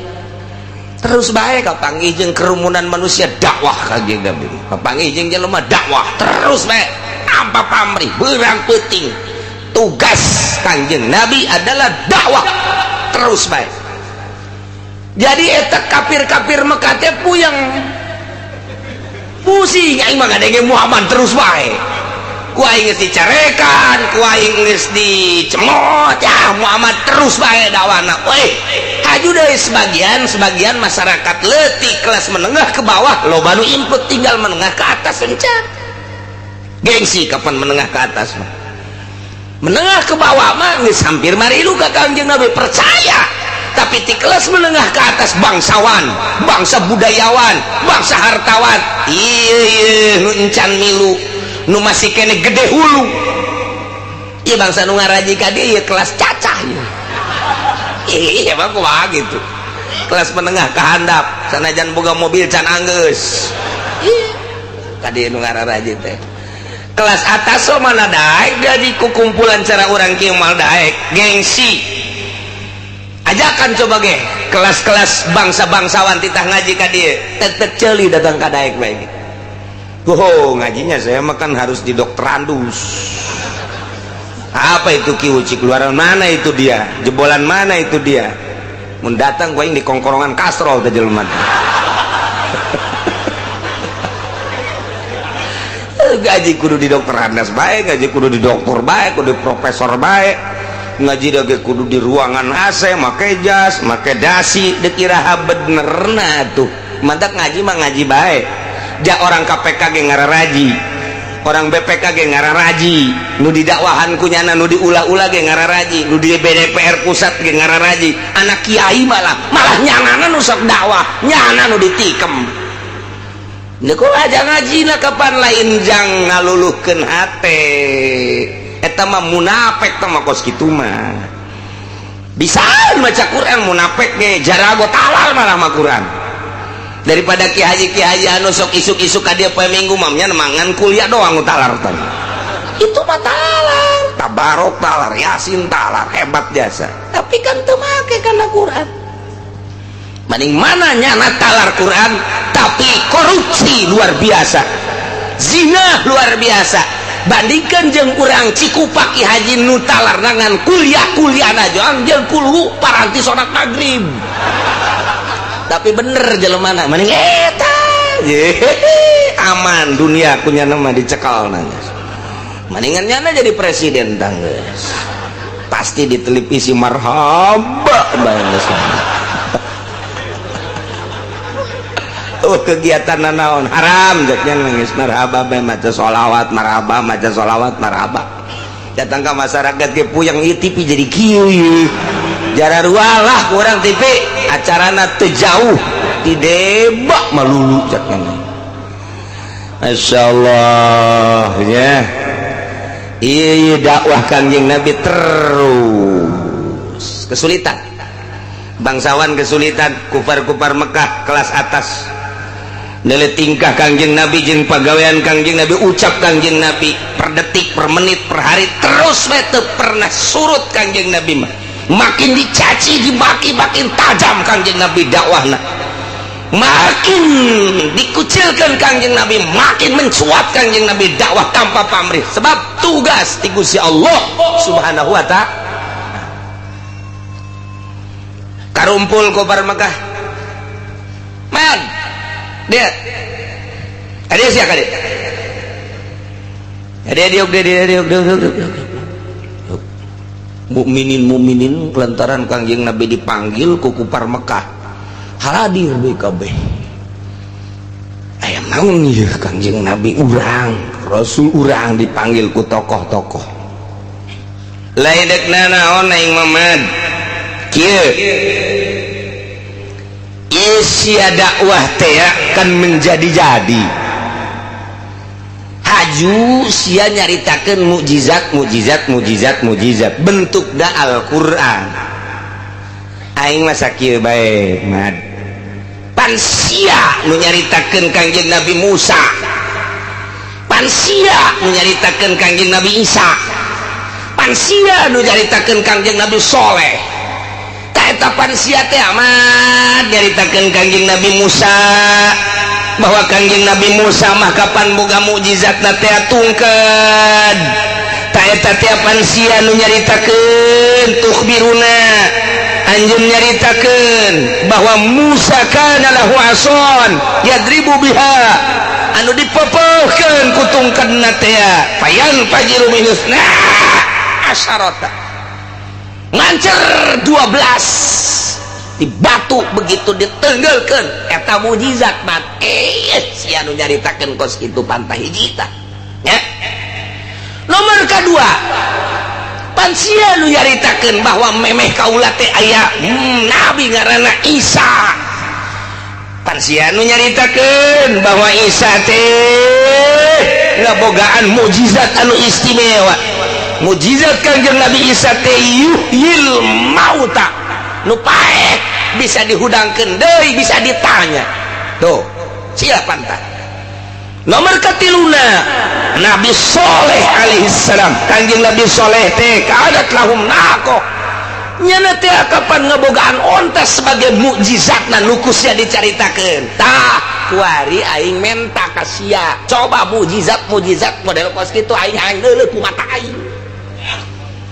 Terus bae kapanggih jeung kerumunan manusia dakwah Kangjeng Nabi. Kapanggih jeung jelema dakwah terus bae. Tanpa pamrih, beurang peuting. Tugas Kangjeng Nabi adalah dakwah terus bae. Jadi eta kafir-kafir Mekah teh puyeng. Pusing aing mah ngadenge Muhammad terus bae. Ku aing geus dicarekan, ku aing geus dicemot, ya Muhammad terus bae dakwana. Weh, haju deui sebagian masyarakat leutik kelas menengah ke bawah loba nu input tinggal menengah ke atas encan. Gengsi kapan menengah ke atas mah. Menengah ke bawah mah geus hampir marilu ka Kangjeng Nabi percaya. Tapi di kelas menengah ke atas bangsawan, bangsa budayawan, bangsa hartawan, ieu nu encan milu, nu masih kene gede hulu. Ieu bangsa nu ngaraji ka dieu kelas cacah ieu. Ih, emang kumaha gitu. Kelas menengah ke handap, sanajan boga mobil can anggeus. Ih, ka dieu nu ngararaji teh. Kelas atas so mana daek jadi kukumpulan cara orang kieu mal daek, gengsi. Ajakan coba ge kelas-kelas bangsa-bangsawan titah ngaji ka dieu, tek-tek ceuli datang ka daek bae. Oh, ngajinya saya makan harus di dokterandus. Apa itu Ki Uci? Keluaran mana itu dia? Jebolan mana itu dia? Mun datang gua di kongkorongan kastrol teh jelema. Gaji kudu di dokterandas bae, gaji kudu di dokter bae, kudu di profesor bae. Ngaji dage kudu di ruangan AC, make jas, make dasi, deuk iraha benerna tuh. Mantak ngaji mah ngaji bae. Ja orang KPK ge ngararaji, orang BPK ge ngararaji, nu didakwahan ku nyana, nu diulah-ulah ge ngararaji, nu di DPR pusat ge ngararaji. Anak kiai malah nyanana nu sok dakwah, nyana nu ditikem. Deuk aja ngajina kapan lain jang ngaluluhkeun hate. Eta mah munafik teh mah kos kitu mah. Bisa maca Quran munafik ge jarago talar malah mah Quran. Daripada ki haji anu sok isuk-isuk ka dieu poe Minggu mah nya mangan kuliah doang talar teh. Itu mah talar, tabarok talar, yasin talar, hebat jasa. Tapi kan teu make kana Quran. Mending mana nyana talar Quran tapi korupsi luar biasa, zina luar biasa. Bandingkan jeung urang Cikupa Ki Haji nu talar nangan kuliah-kuliah aja jeung kulhu paranti salat maghrib. Tapi bener jelemana mending eta aman dunia kunyana mah dicekal nangis. Mendingan nyana jadi presiden tanggeus. Pasti di televisi marhaba bae geus. Oh, kegiatan naon haram jaknya nangis marhaba bae maca sholawat marhaba maca sholawat marhaba. Datang ke masyarakat ge puyeng ieu TV jadi kieu ieu. Jararua lah kurang TV acarana teu jauh. Ti debak malulu cak ngan. Masyaallah ya. Iya dakwah Kangjeng Nabi terus kesulitan. Bangsawan kesulitan, kufar-kufar Mekah kelas atas. Nilai tingkah Kangjeng Nabi jeung pagawean Kangjeng Nabi, ucap Kangjeng Nabi per detik, per menit, per hari terus we teu pernah surut Kangjeng Nabi mah. Makin dicaci, dimaki, makin tajam Kangjeng Nabi dakwahna. Makin dikucilkan Kangjeng Nabi, makin mencuat Kangjeng Nabi dakwah tanpa pamrih. Sebab tugas ti Gusti Allah Subhanahu wa ta'ala. Karumpul kufar Mekah. Man, dia. Ada siapa dia? Ada dia, dia, dia, dia, dia. Mukminin-mukminin lantaran Kangjeng Nabi dipanggil ku kufar Mekah. Hadir BKB. Aya naon ieu Kangjeng Nabi urang, Rasul urang dipanggil ku tokoh-tokoh. Lain dek nanaon aing Mamad. Kieu. Isia dakwah teh kan menjadi-jadi. Haju sia nyaritakeun mukjizat mukjizat mukjizat mukjizat bentukna Al-Qur'an. Aing mah sakieu bae mad. Pan sia nu nyaritakeun Kangjeng Nabi Musa. Pan sia nu nyaritakeun Kangjeng Nabi Isa. Pan sia nu nyaritakeun Kangjeng Nabi Soleh. Ta eta pan sia teh amat nyaritakeun Kangjeng Nabi Musa. Bahwa Kangjeng Nabi Musa mah kapan boga mukjizatna teh tungkeud. Ta eta teh pan sia nu nyaritakeun tukhbiruna anjeun nyaritakeun bahwa Musa kana lahu ason yadribu biha anu dipepeuhkeun ku tungkedna teh fayan fajiru minusna asyarata ngancer 12 di batu begitu ditenggelkeun eta mukjizat mat sia nu nyaritakeun kos kitu pantah hiji tah nya. Nomor kedua pan sia nu nyaritakeun bahwa memeh kaula teh aya nabi ngaranna Isa. Pan sia nu nyaritakeun bahwa Isa teh ngabogaan mukjizat anu istimewa. Mukjizat Kangjeng Nabi Isa teh yuhyil mauta nu paeh bisa dihudangkeun deui bisa ditanya. Tuh sia pantah. Nomor ketiluna Nabi Soleh alaihissalam. Kangjeng Nabi Soleh teh kadat lahum naqoh nyana teh kapan ngebogaan onta sebagai mukjizatna nu ku sia dicaritakeun. Tah kuari aing menta ka sia coba mukjizat mukjizat model kos kitu aing hayang neuleuh ku mata aing.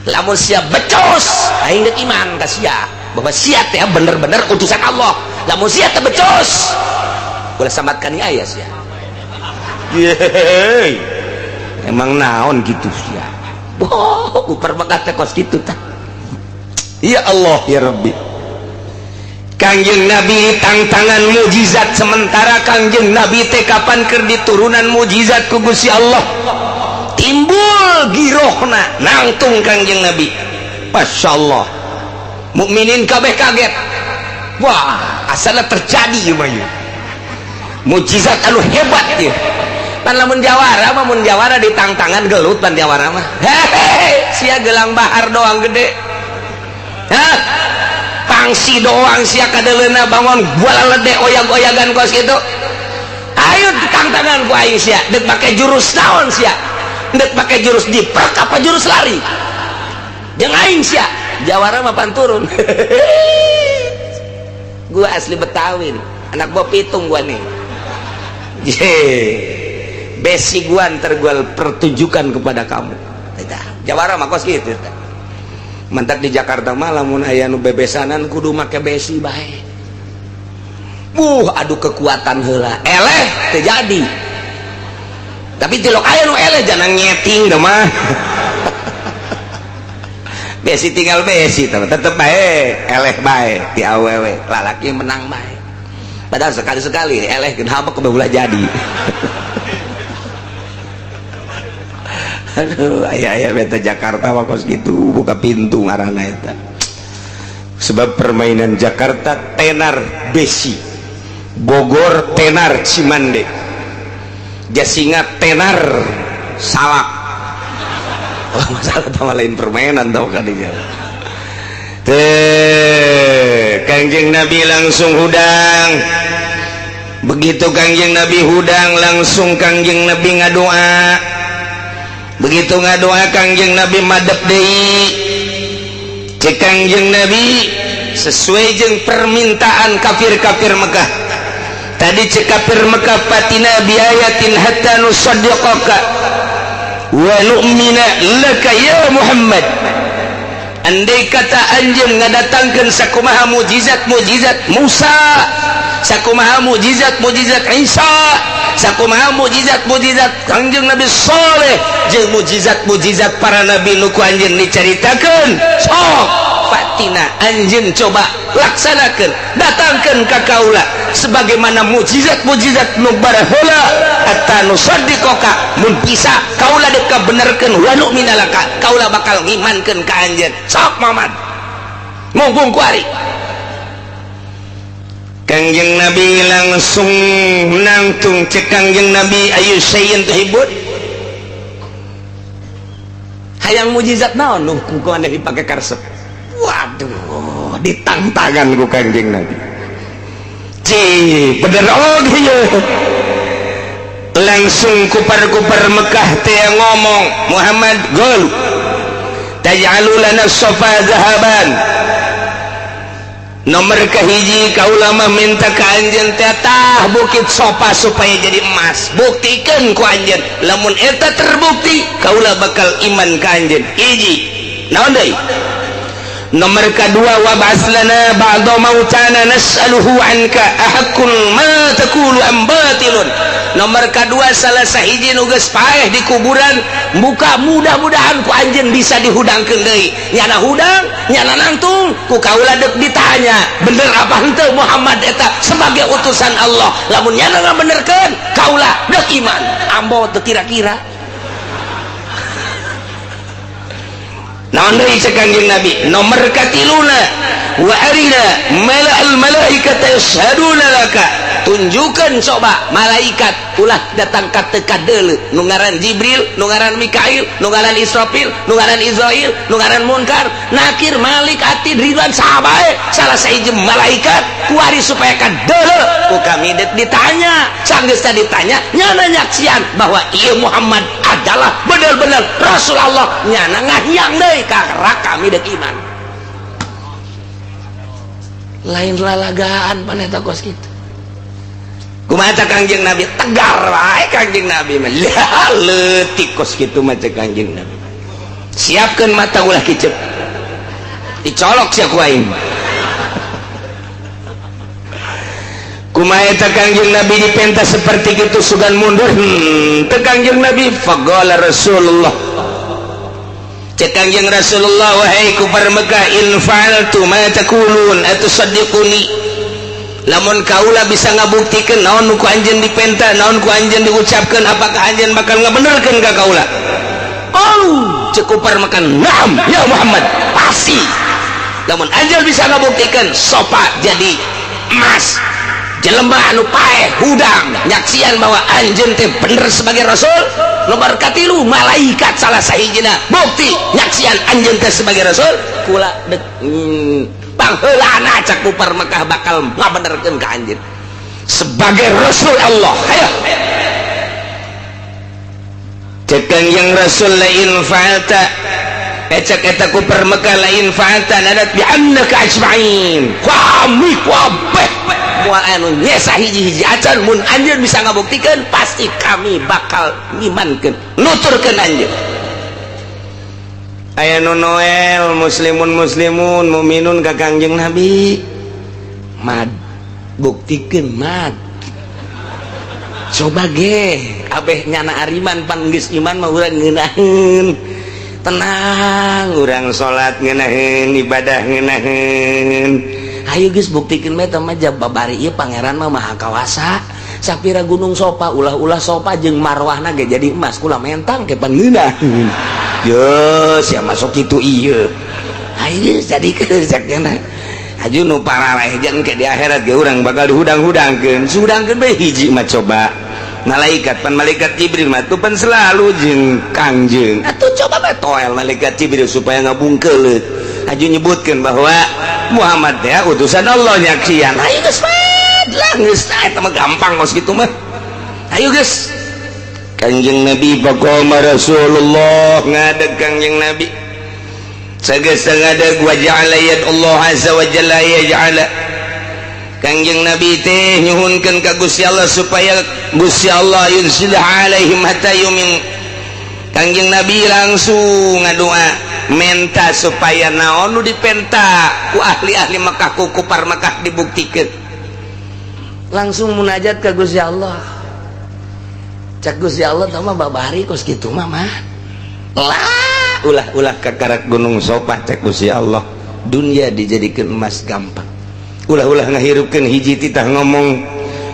Lamun sia becus aing deuk iman ka sia bahwa sia teh bener-bener utusan Allah. Lamun sia teh becus ulah sambatkan aya sia. Yeay. Emang naon gitu sia. Boh, ku Mekah teh kos kitu tah. Ya Allah ya Rabbi. Kangjeng Nabi tangtangan mukjizat sementara Kangjeng Nabi teh kapan keur diturunan mukjizat ku Gusti Allah. Timbul girohna nangtung Kangjeng Nabi. Masyaallah. Mukminin kabeh kaget. Wah, asalna terjadi ieu mah ieu. Mukjizat anu hebat ieu. Pan lamun jawara mah mun jawara ditangtangan gelut pan jawara mah. Hehehe, sia gelang bahar doang gede. Hah? Pangsi doang sia kadeleuna bangun bola lede oyag-oyagan kos kitu. Ayo ditangtangan ku aing sia, deuk make jurus naon sia? Deuk make jurus diprek apa jurus lari? Jeung aing sia, jawara mah pan turun. Gua asli Betawi nih, anak gua pitung gua nih. Ye. Besi gua ntar gua pertunjukan kepada kamu. Jawara mah kos kitu. Mentak di Jakarta mah lamun aya nu bebesanan kudu make besi bae. Adu kekuatan heula. Eleh teu jadi. Tapi tilok aya nu eleh jangan nyeting da mah. Besi tinggal besi tetep bae eleh bae ti awewe lalaki menang bae. Padahal sekali-sekali eleh kenapa kebeulah jadi. Aduh, aya-aya beta Jakarta mah kos kitu buka pintu ngaranna eta. Sebab permainan Jakarta tenar besi. Bogor tenar Cimande, Jasinga tenar Salak. Oh, masalah tambah lain permainan tau kan dia. Teh, Kangjeng Nabi langsung hudang. Begitu Kangjeng Nabi hudang langsung Kangjeng Nabi ngadoa. Begitu ngadoa Kangjeng Nabi madep deui. Cek Kangjeng Nabi sesuai jeung permintaan kafir-kafir Mekah. Tadi cek kafir Mekah fatina biayatin hatta nusaddiqaka wa nu'mina laka ya Muhammad. Andai kata anjeun ngadatangkeun sakumaha mujizat-mujizat Musa, sakumaha mujizat-mujizat Isa, sakumaha mujizat-mujizat Kangjeng Nabi Saleh, jeung mujizat-mujizat para nabi nu ku anjeun dicaritakeun, sok fatina anjeun coba laksanakeun, datangkeun ka kaula sebagaimana mujizat-mujizat nu baraheula hatta nusaddiqaka, mun bisa kaula dek kabenerkeun wa nu'mina laka, kaula bakal ngimankeun ka anjeun. Sok Muhammad mungkung kuari. Kangjeng Nabi langsung nangtung cek Kangjeng Nabi ayu sayin tuhibun, hayang mujizat naon nu ku maneh dipake karesep. Waduh, ditangtangan ku Kangjeng Nabi. Cih, bener oge ye. Langsung kupar-kupar Mekah teh ngomong, Muhammad gol taj'alu lana sofa zahaban. Nomor kahiji kaula mah minta ka anjeun teh tah bukit sofa supaya jadi emas. Buktikeun ku anjeun, lamun eta terbukti kaula bakal iman ka anjeun. Hiji. Naon deui? Nomor kedua wa ba'ats lana ba'da mautana nas'aluhu anka ahaqqun ma taqulu am batilun. Nomor kedua salah sahiji nu geus paeh di kuburan muka mudah-mudahan ku anjeun bisa dihudangkeun deui. Nyana hudang, nyana nangtung, ku kaula deuk ditanya, bener apa henteu Muhammad eta sebagai utusan Allah. Lamun nyana ngabenerkeun, kaula deuk iman. Ambo teu kira-kira. Naon deui cek Kangjeng Nabi? Nomor katiluna wa arina mala'al malaikata yashhaduna laka. Tunjukkan coba malaikat ulah datang ka teu kadeuleu nu ngaran Jibril, nu ngaran Mikail, nu ngaran Israfil, nu ngaran Israil, nu ngaran Munkar, Nakir, Malik, Atid, Ridwan, sahabae salah sahiji malaikat kuari supaya kadeuleu ku kami deuk ditanya. Sanggeus tadi ditanya nyana nyaksian bahwa ieu Muhammad adalah bener-bener Rasul Allah, nyana ngahyang deui karena kami deuk iman. Lain lalagaan paneta kos kitu. Kumaha Kangjeng Nabi tegar wae Kangjeng Nabi mah. Lah leutik kos kitu mah cek Kangjeng Nabi. Siapkeun mata ulah kicep. Dicolok sia ku aing. Kumaha eta Kangjeng Nabi dipenta seperti kitu sugan mundur. Teu Kangjeng Nabi faqala Rasulullah. Cek Kangjeng Rasulullah wahai kufar Mekah in fa'altu ma taqulun atusaddiquni. Lamun kaula bisa ngabuktikeun naon nu ku anjeun dipenta, naon ku anjeun diucapkeun, apakah anjeun bakal ngabenerkeun ka kaula? Oh, cek kufar Mekah, na'am ya Muhammad, pasti. Lamun anjeun bisa ngabuktikeun sopa jadi emas, jelema anu paeh hudang nyaksian bahwa anjeun teh bener sebagai rasul. Nomor katilu malaikat salah sahijina bukti nyaksian anjeun teh sebagai rasul. Kula dek pangheulana cak kufar Mekah bakal ngabenerkeun ka anjeun sebagai rasul Allah. Hayo cek Kangjeng Rasul la in fa'alta, cek eta kufar Mekah la in fa'alta nadat bi annaka ajma'in. Kami kabeh moal anu nyesa hiji-hiji acan mun anjeun bisa ngabuktikeun pasti kami bakal ngimankeun nuturkeun anjeun. Aya nu Noel muslimun muslimun muminun ka Kangjeng Nabi mad buktikeun mad coba ge abeh nyana ariman pan geus iman mah urang ngeunaheun tenang urang salat ngeunaheun ibadah ngeunaheun. Ayo geus buktikeun bae teh mah babari ieu pangeran mah maha kawasa. Sapira gunung sopa ulah-ulah sopa jeung marwahna ge jadi emas kula mentang ke pangeunah. Yo sia masuk kitu ieu. Ayo jadi cekna. Haju nu pararaeh jeung ke di akhirat ge urang bakal dihudang-hudangkeun. Sudangkeun bae hiji mah coba. Malaikat pan malaikat Jibril mah tuh pan selalu jeung Kangjeng. Atuh coba bae toel malaikat Jibril supaya ngabungkeuleut. Haju nyebutkeun bahwa Muhammad ya utusan Allah nyaksian. Ayo geus lah geus eta mah gampang kos kitu mah. Ayo geus. Kangjeng Nabi faqama Rasulullah ngadeg Kangjeng Nabi. Sageus ngadeg wa ja'ala yad Allah azza wa jalla yaj'ala. Kangjeng Nabi teh nyuhunkeun ka Gusti Allah supaya Gusti Allah yunzil alaihim hatta yumin. Kangjeng Nabi langsung ngadoa menta supaya naon nu dipenta ku ahli-ahli Mekah, ku kupar Mekah dibuktikeun. Langsung munajat ka Gusti Allah. Cak Gusti Allah tah mah babari kos kitu mah mah. Lah ulah-ulah kakarak gunung Sofa cak Gusti Allah. Dunia dijadikan emas gampang. Ulah-ulah ngahirupkeun hiji titah ngomong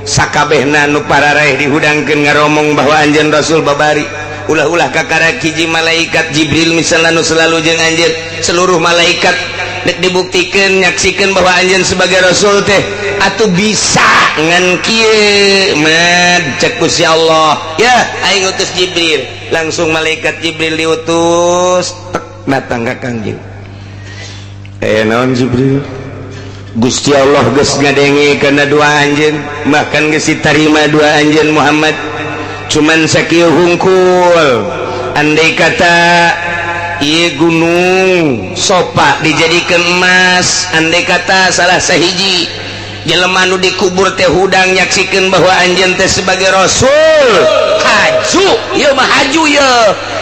sakabehna nu pararaeh dihudangkeun ngaromong bahwa anjeun Rasul babari. Ulah-ulah kakarak hiji malaikat Jibril misalnya nu selalu jeung anjeun, seluruh malaikat dek dibuktikeun nyaksikeun bahwa anjeun sebagai rasul teh atuh bisa ngan kieu mad cek Gusti Allah. Ya aing utus Jibril, langsung malaikat Jibril diutus tek datang ka Kangjeng. Naon Jibril? Gusti Allah geus ngadenge kana doa anjeun, bahkan geus ditarima doa anjeun Muhammad. Cuman sakieu hungkul andai kata ieu gunung Sofa dijadikan emas, andai kata salah sahiji jelema nu dikubur teh hudang nyaksikeun bahwa anjeun teh sebagai rasul, haju ieu mah haju ieu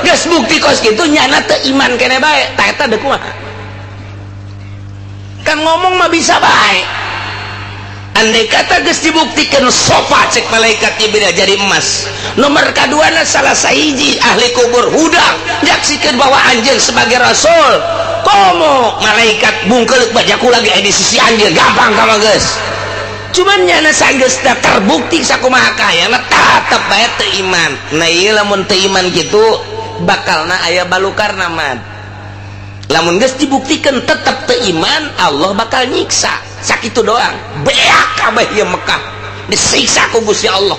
geus bukti kos kitu nyana teu iman keneh bae. Tah eta deuk kumaha? Kan ngomong mah bisa bae. Andai kata geus dibuktikan Sofa cek malaikat Jibril jadi emas, nomor kaduana salah sahiji ahli kubur hudang nyaksikeun bahwa anjeun sebagai rasul, komo malaikat bungkeuleuh bajaku lagi di sisi anjeun gampang kama geus. Cuman nyana sanggeus terbukti sakumaha kayana tetep bae teu iman. Nah ieu lamun teu iman kitu bakalna aya balukarna mah. Lamun geus dibuktikan tetep teu iman, Allah bakal nyiksa. Sakitu doang. Beak kabeh ieu Mekah disiksa ku Gusti Allah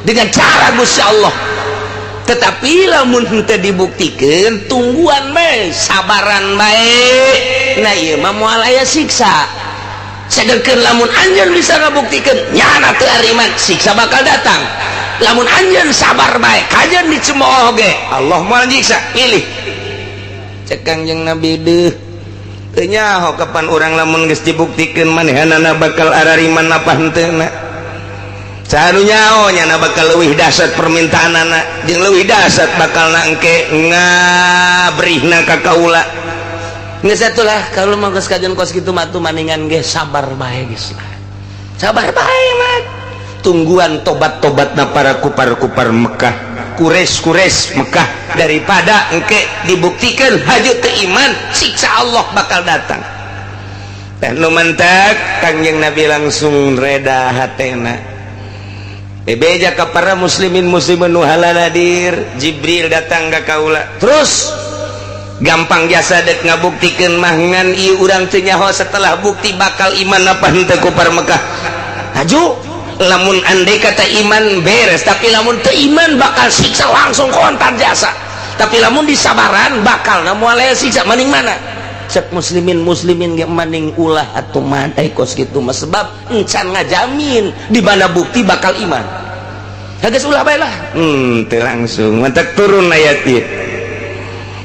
dengan cara Gusti Allah. Tetapi lamun henteu dibuktikan tungguan bae, sabaran bae. Nah ieu mah moal aya siksa. Sedengkeun lamun anjeun bisa ngabuktikeun nyana teu ariman, siksa bakal datang. Lamun anjeun sabar bae, kajeun dicemooh ge, Allah moal nyiksa. Pilih. Cek Kangjeng Nabi deuh teu nyaho kapan urang lamun geus dibuktikeun manehanana bakal arariman apa henteu na. Saha nu nyaho nyana bakal leuwih dahsyat permintaanana jeung leuwih dahsyat bakal na engke ngabrihna ka kaula. Geus atulah kalau mah geus kajeun kos kitu mah atuh maningan ge sabar bae geus lah. Sabar bae mah. Tungguan tobat-tobatna para kupar-kupar Mekah, Quraisy-Quraisy Mekah daripada engke dibuktikan haju teu iman, siksa Allah bakal datang. Teh nu mantak Kangjeng Nabi langsung reda hatena. Bebeja ka para muslimin muslimin nu halaladir, Jibril datang ka kaula. Terus gampang jasa dek ngabuktikeun mah ngan ieu urang teu nyaho setelah bukti bakal iman apa henteu kupar Mekah. Haju lamun andai kata iman beres, tapi lamun teu iman bakal siksa langsung kontan jasa. Tapi lamun disabaran bakal na moal aya siksa. Maning mana? Cek muslimin muslimin ge maning ulah atuh madai kos kitu mah sebab encan ngajamin di mana bukti bakal iman. Geus ulah bae lah. Teu langsung mantak turun ayat ieu.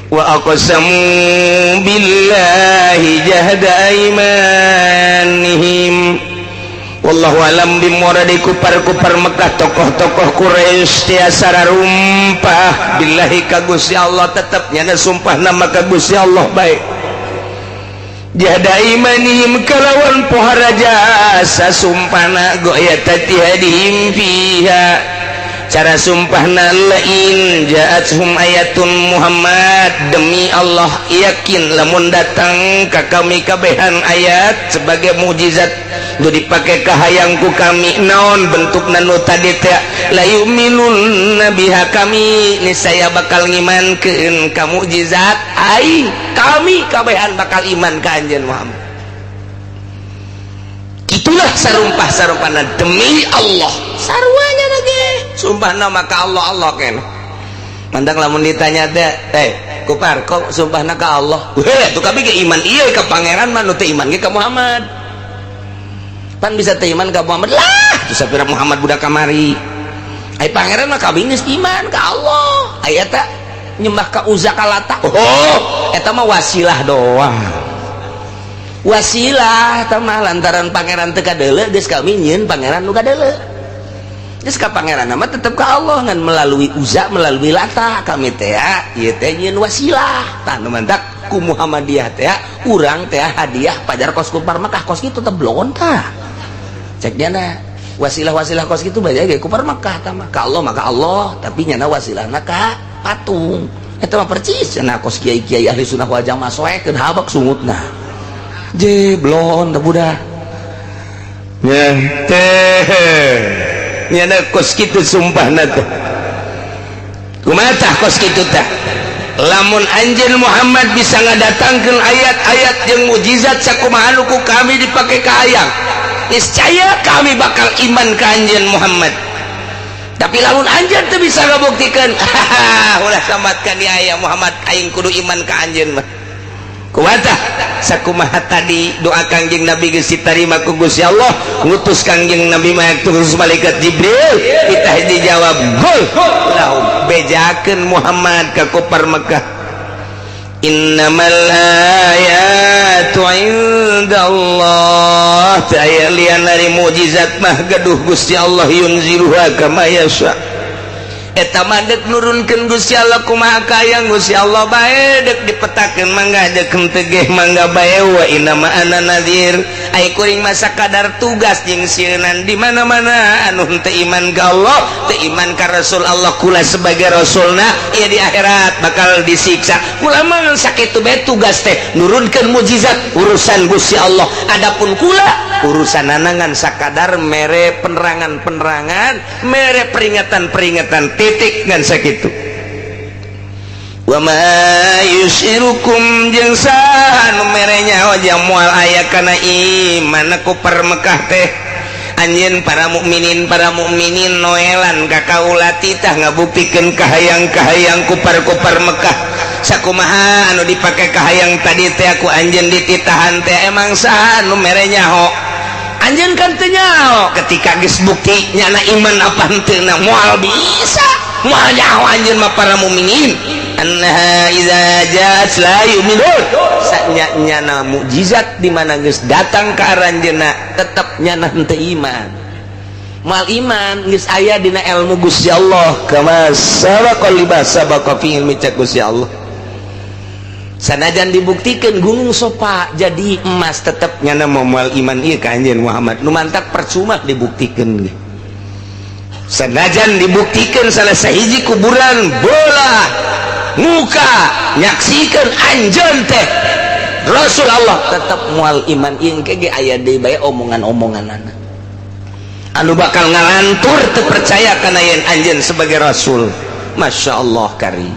Wa aqsamu billahi jahda aimanihim. Wallahu alam bimuradi kupar-kupar Mekah tokoh-tokoh Quraisy tiasa rumpah billahi ka Gusti Allah tetep nyana sumpah nama ka Gusti Allah baik. Jahda imanihim kalawan pohara jasa sumpahna goyatati hadihim fiha. Cara sumpahna lain ja'athum ayatun Muhammad demi Allah yakin lamun datang ka kami kabehan ayat sebagai mukjizat nu dipake kahayangku kami naon bentukna nu tadi teh la yu'minun biha kami niscaya bakal ngimankeun ka mukjizat aing kami kabehan bakal iman ka anjeun Muhammad. Ulah sarumpah sarumpahna demi Allah. Sarwanya lagi sumpahna maka Allah Allah keneh. Mandang lamun ditanya teh, eh kupar kok sumpahna ka Allah? Weh, tuh kami ge iman ieu ka pangeran mah, nu teu iman ge ka Muhammad. Pan bisa teu iman ka Muhammad lah, tuh sapira Muhammad budak kamari. Ai pangeran mah kami geus iman ka Allah. Ai eta nyembah ka Uzza ka Lata. Oh, eta mah wasilah doang. Wasilah eta mah lantaran pangeran teu kadeuleu geus kami nyieun pangeran nu kadeuleu. Geus ka pangeran mah tetep ka Allah ngan melalui Uzza, melalui Lata kami teh ieu teh nyieun wasilah. Tah nu mantak ku Muhammadiyah teh urang teh hadiah pajar kos kupar Mekah kos kitu teh blon tah. Cek nyana wasilah-wasilah kos kitu banyak ge kupar Mekah tah mah. Ka Allah maka Allah, tapi nyana wasilahna ka patung. Eta mah percis cenah kos kiai-kiai ahli sunnah wal jamaah soekeun habak sungutna. Je blon teh budak. Nya teh nyana kos kitu sumpahna teh. Kumaha tah kos kitu teh? Lamun anjeun Muhammad bisa ngadatangkeun ayat-ayat jeung mukjizat sakumaha nu ku kami dipake kahayang, niscaya kami bakal iman ka anjeun Muhammad. Tapi lamun anjeun teu bisa ngabuktikeun, ulah sambatkan ya Muhammad aing kudu iman ka anjeun mah. Kumaha tah? Sakumaha tadi doa Kangjeng Nabi geus ditarima ku Gusti Allah, ngutus Kangjeng Nabi mah terus malaikat Jibril, kita dijawab gul lahum bejakeun Muhammad ka kupar Mekah. Innamal ayatu indallah, teu aya lian ari mukjizat mah gaduh Gusti Allah, yunziluha kama yasha. Eta mah deuk nurunkeun Gusti Allah kumaha kayang Gusti Allah bae, deuk dipetakeun mangga, deuk henteu ge mangga bae. Wa inna ma ana nadhir, ai kuring mah sakadar tugas jeung sieunan di mana-mana anu henteu iman ka Allah, teu iman ka Rasul Allah, kula sebagai rasulna ieu di akhirat bakal disiksa. Kula mah sakitu bae tugas teh nurunkeun mukjizat, urusan Gusti Allah. Adapun kula urusan ngan sakadar mere penerangan-penerangan, mere peringatan-peringatan, titik, ngan sakitu. Wa ma yusyirukum jeung saha nu mere nyaho jeung moal aya kana iman ku Mekah teh. Anjeun para mukminin noelan ka kaula titah ngabuktikeun kahayang-kahayang kupar-kupar Mekah sakumaha anu dipake kahayang tadi teh aku anjeun dititahan teh. Emang saha nu mere nyaho? Anjeun kan teu nyaho ketika geus bukti nyana iman apa henteu na, moal bisa, moal nyaho anjeun mah para mukminin. Annaha idza ja'at la yu'minun, sanya nyana mukjizat di mana geus datang ka aranjeunna tetep nyana henteu iman, moal iman, geus aya dina ilmu Gusti Allah. Kama sabaqa lima sabaqa fi ilmi, cek Gusti Allah, sanajan dibuktikan gunung sopa jadi emas tetep nyana moal iman ieu ka anjeun Muhammad. Nu mantak percuma dibuktikan ge. Sanajan dibuktikan salah sahiji kuburan bola muka nyaksikan anjeun teh Rasul Allah tetep moal iman ieu ge, aya deui bae omongan-omonganana anu bakal ngalantur teu percaya kana yen anjeun sebagai rasul. Masya Allah kari.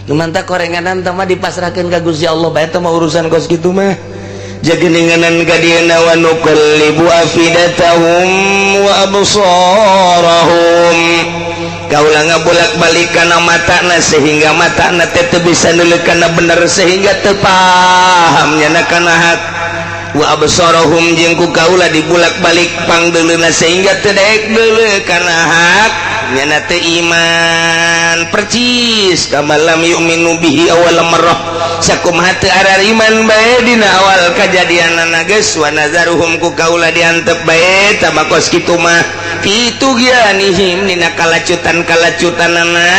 Nu mantak korenganan teh mah dipasrahkeun ka Gusti Allah bae teh mah, urusan kos kitu mah. Jageninganan ka dieuna wa nuqallibu afidatahum wa absarahum, kaula ngabolak-balik kana matana sehingga matana teh teu bisa neuleuk kana bener, sehingga teu paham nyana kana hak. Wa absarahum, jeung ku kaula dibulak-balik pangdeuleuna sehingga teu daek deuleu kana hak, nyana teu iman. Percis kama lam yu'minu bihi awal marrah, sakumaha teu arariman bae dina awal kajadianana geus. Wa nazaruhum, ku kaula diantep bae tama kos kitu mah fi tughyanihim, dina kalacutan-kalacutanana,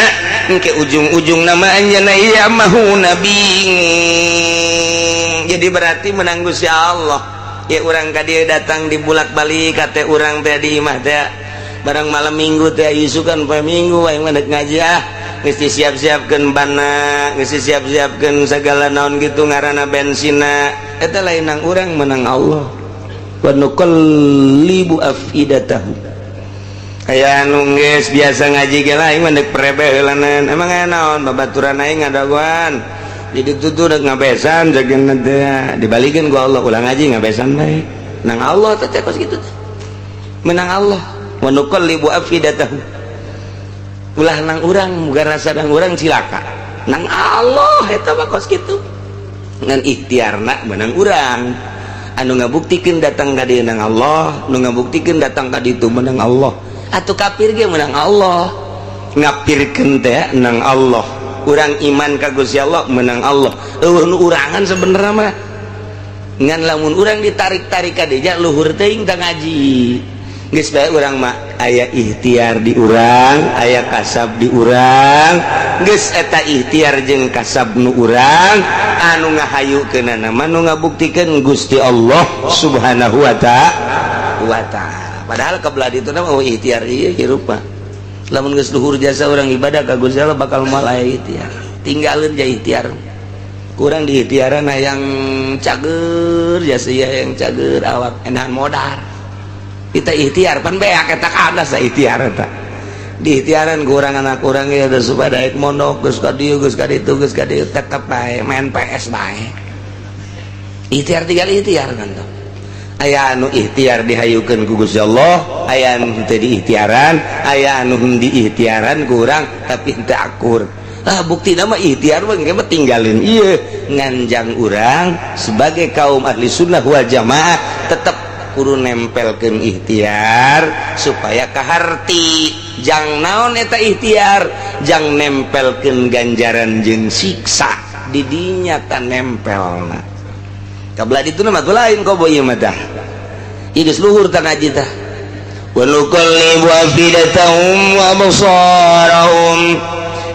engke ujung-ujung nama anjeunna ya'mahuna, bingung. Jadi berarti menang Gusti Allah ya urang ka dieu datang dibulak-balik kate urang teh di imah teh barang malam minggu teh, isukan poe minggu aing mah deuk ngaji ah, geus disiap-siapkeun bana, geus disiap-siapkeun segala naon gitu ngaranna bensina eta. Lain nang urang, menang Allah. Wa nuqallibu afidatahum, aya anu geus biasa ngaji ge lah, aing mah deuk prebe heulanan. Emang aya naon? Babaturan aing ngadagoan di ditu tuh deuk ngabesan jageun teh, dibalikeun ku Allah, ulah ngaji, ngabesan bae. Nang Allah teh kos kitu teh. Menang Allah wa nuqallibu afidatahum. Ulah nang urang muga rasa nang urang cilaka. Nang Allah eta mah kos kitu. Ngan ikhtiarna menang urang. Anu ngabuktikeun datang ka dieu nang Allah, nu ngabuktikeun datang ka ditu menang Allah. Atuh kafir ge menang Allah. Ngapirkeun teh nang Allah. Urang iman ka Gusti Allah menang Allah. Eueuh nu urangan sebenarnya mah. Ngan lamun urang ditarik-tarik ka dinya luhur teuing teh ngaji. Geus bae urang mah aya ikhtiar di urang, aya kasab di urang. Geus eta ikhtiar jeung kasab nu urang anu ngahayukeunana mah nu ngabuktikeun Gusti Allah Subhanahu wa ta'ala. Padahal kebelah ditu mah oh ikhtiar ieu hirup mah. Lamun geus luhur jasa urang ibadah ka Gusti Allah bakal moal aya ikhtiar. Tinggalin ja ikhtiar. Kurang di ikhtiaran hayang cager jasa ieu hayang cager awak enahan modar. Kita ikhtiar pan beak eta kada sa ikhtiar eta. Di ikhtiaran kurang anak kurang ya geus supaya daek mondok geus ka dieu geus ka ditu geus ka dieu tetep bae main PS bae. Ikhtiar tinggal ikhtiar kan tuh. Aya anu ikhtiar dihayukeun ku Gusti Allah, aya anu teu diikhtiaran, aya anu diikhtiaran kurang tapi henteu akur. Ah buktina mah ikhtiar mah engke mah tinggalin ieu nganjang urang sebagai kaum ahli sunnah wal jamaah tetep kudu nempelkeun ikhtiar supaya kaharti. Jang naon eta ikhtiar? Jang nempelkeun ganjaran jeung siksa di dinya ta nempelna. Kabelah ditu mah lain kobo ieu mah tah. Ieu geus luhur tah ngaji tah. Wa nuqallibu afidatahum wa absarahum.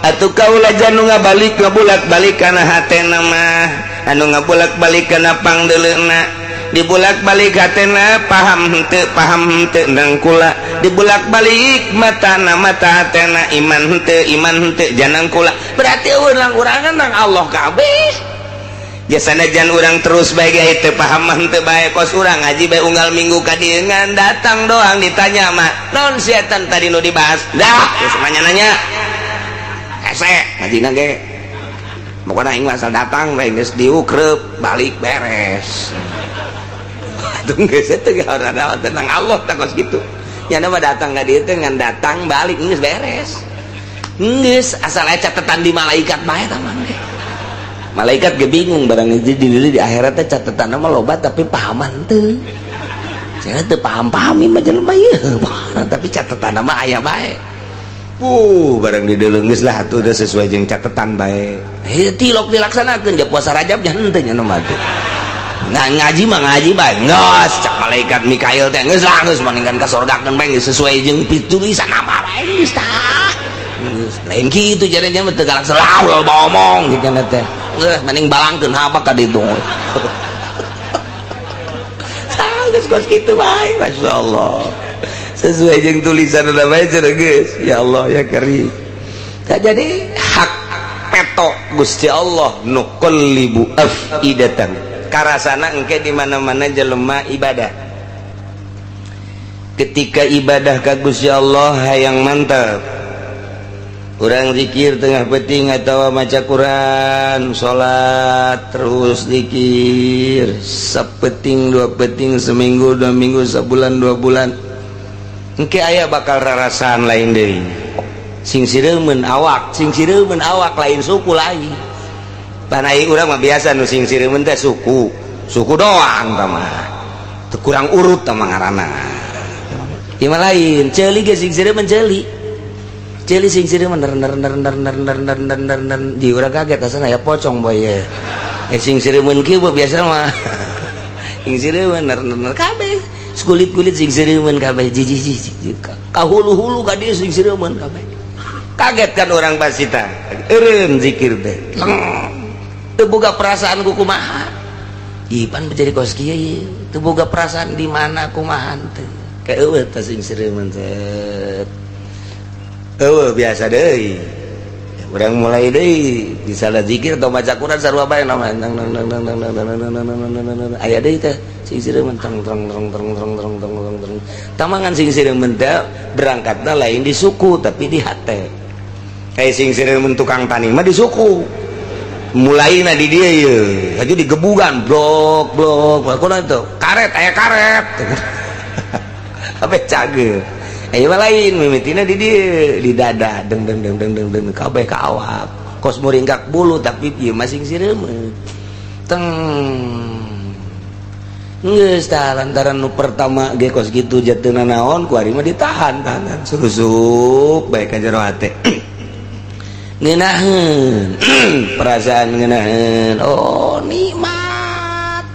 Atuh kaula janu ngabalik ngabulak-balik kana hatena mah, anu ngabulak-balik kana pangdeuleuna. Dibulak-balik hatena paham henteu nang kula, dibulak-balik matana mata hatena iman henteu janang kula. Berarti urang urangan nang Allah kabeh. Jasana jan urang terus bae ge teu paham mah henteu bae kos urang ngaji bae unggal minggu ka dieu ngan datang doang ditanya mah naon setan tadi nu dibahas. Dah geus nanya-nanya. Hese ngajina ge. Pokona aing mah asal datang bae geus diukreup balik beres. Atuh geus teh ora tenang Allah tah kos kitu. Nya mah datang ka dieu teh ngan datang balik geus beres. Geus asal aya catetan di malaikat bae tah mah. Malaikat ge bingung barang di akhirat teh catetan mah loba tapi pahaman teu. Cenah teu paham-paham ieu mah jelema ieu. Tapi catetan mah aya bae. Barang dideuleu geus lah atuh udah sesuai jeung catetan bae. Heuh tilok dilaksanakeun ja puasa Rajab nya henteu nya nu mah teh. Nah ngaji mah ngaji bae. Geus cak malaikat Mikail teh geus lah geus maningkan ka sorgakeun bae geus sesuai jeung pitulisan nama bae geus tah. Geus lain kitu jadinya mah teu galak selalu loba omong kitu teh. Geus mending balangkeun haba ka ditu. Tah geus kos kitu bae masyaallah. Sesuai jeung tulisan udah bae cenah geus. Ya Allah ya Karim. Tah jadi hak peto Gusti Allah nuqallibu afidatan. Karasana engke di mana-mana jelema ibadah. Ketika ibadah ka Gusti Allah hayang mantap. Urang zikir tengah peting atau maca Quran, salat terus zikir sapeting dua peting, seminggu dua minggu, sebulan dua bulan. Engke aya bakal rarasaan lain deui. Sing sireumeun awak, sing sireumeun awak lain suku lain. Pan ai urang mah biasa nu sing sireumeun teh suku, suku doang tah mah. Teu kurang urut tah mah ngaranna. Ieu mah lain, ceuli ge sing sireumeun ceuli. Ceuli sing sireumeun ner ner ner ner ner ner ner ner ner ner di urang kaget asana ya pocong boy ye. Sing sireumeun kieu biasa mah. Sing sireumeun ner ner ner kabeh. Kulit-kulit sing sireumeun kabeh jijih jijih. Ka hulu-hulu ka dieu sing sireumeun kabeh. Kaget kan orang pasita. Eureun zikir teh. Teu boga perasaan ku kumaha. Ipan menjadi kos kieu ieu. Teu boga perasaan di mana kumaha teh. Ka eueuh teh sing sireumeun teh. Eueuh biasa deui. Urang mulai deui misalnya zikir atau baca Quran sarua bae nama nang nang nang nang nang nang nang nang nang aya deui teh sing sireumeun teng teng teng teng teng teng teng teng teng. Tamangan sing sireumeun teh berangkatna lain di suku tapi di hate. Kayak sing sireumeun tukang tani mah di suku. Mulai na di dia ye aja digebugan blok blok kunaon itu karet, aya karet apa cager. Aya mah lain, mimitina di dia, di dada, deng deng deng deng deng deng kabeh ka awak kos muringkak bulu, tapi ieu mah sing sireumeun teng. Geus tah, lantaran nu pertama ge kos kitu jatuhna naon, ku ari mah ditahan tahan surusup bae ka jero hate, ngeunaheun perasaan, ngeunaheun, oh nikmat.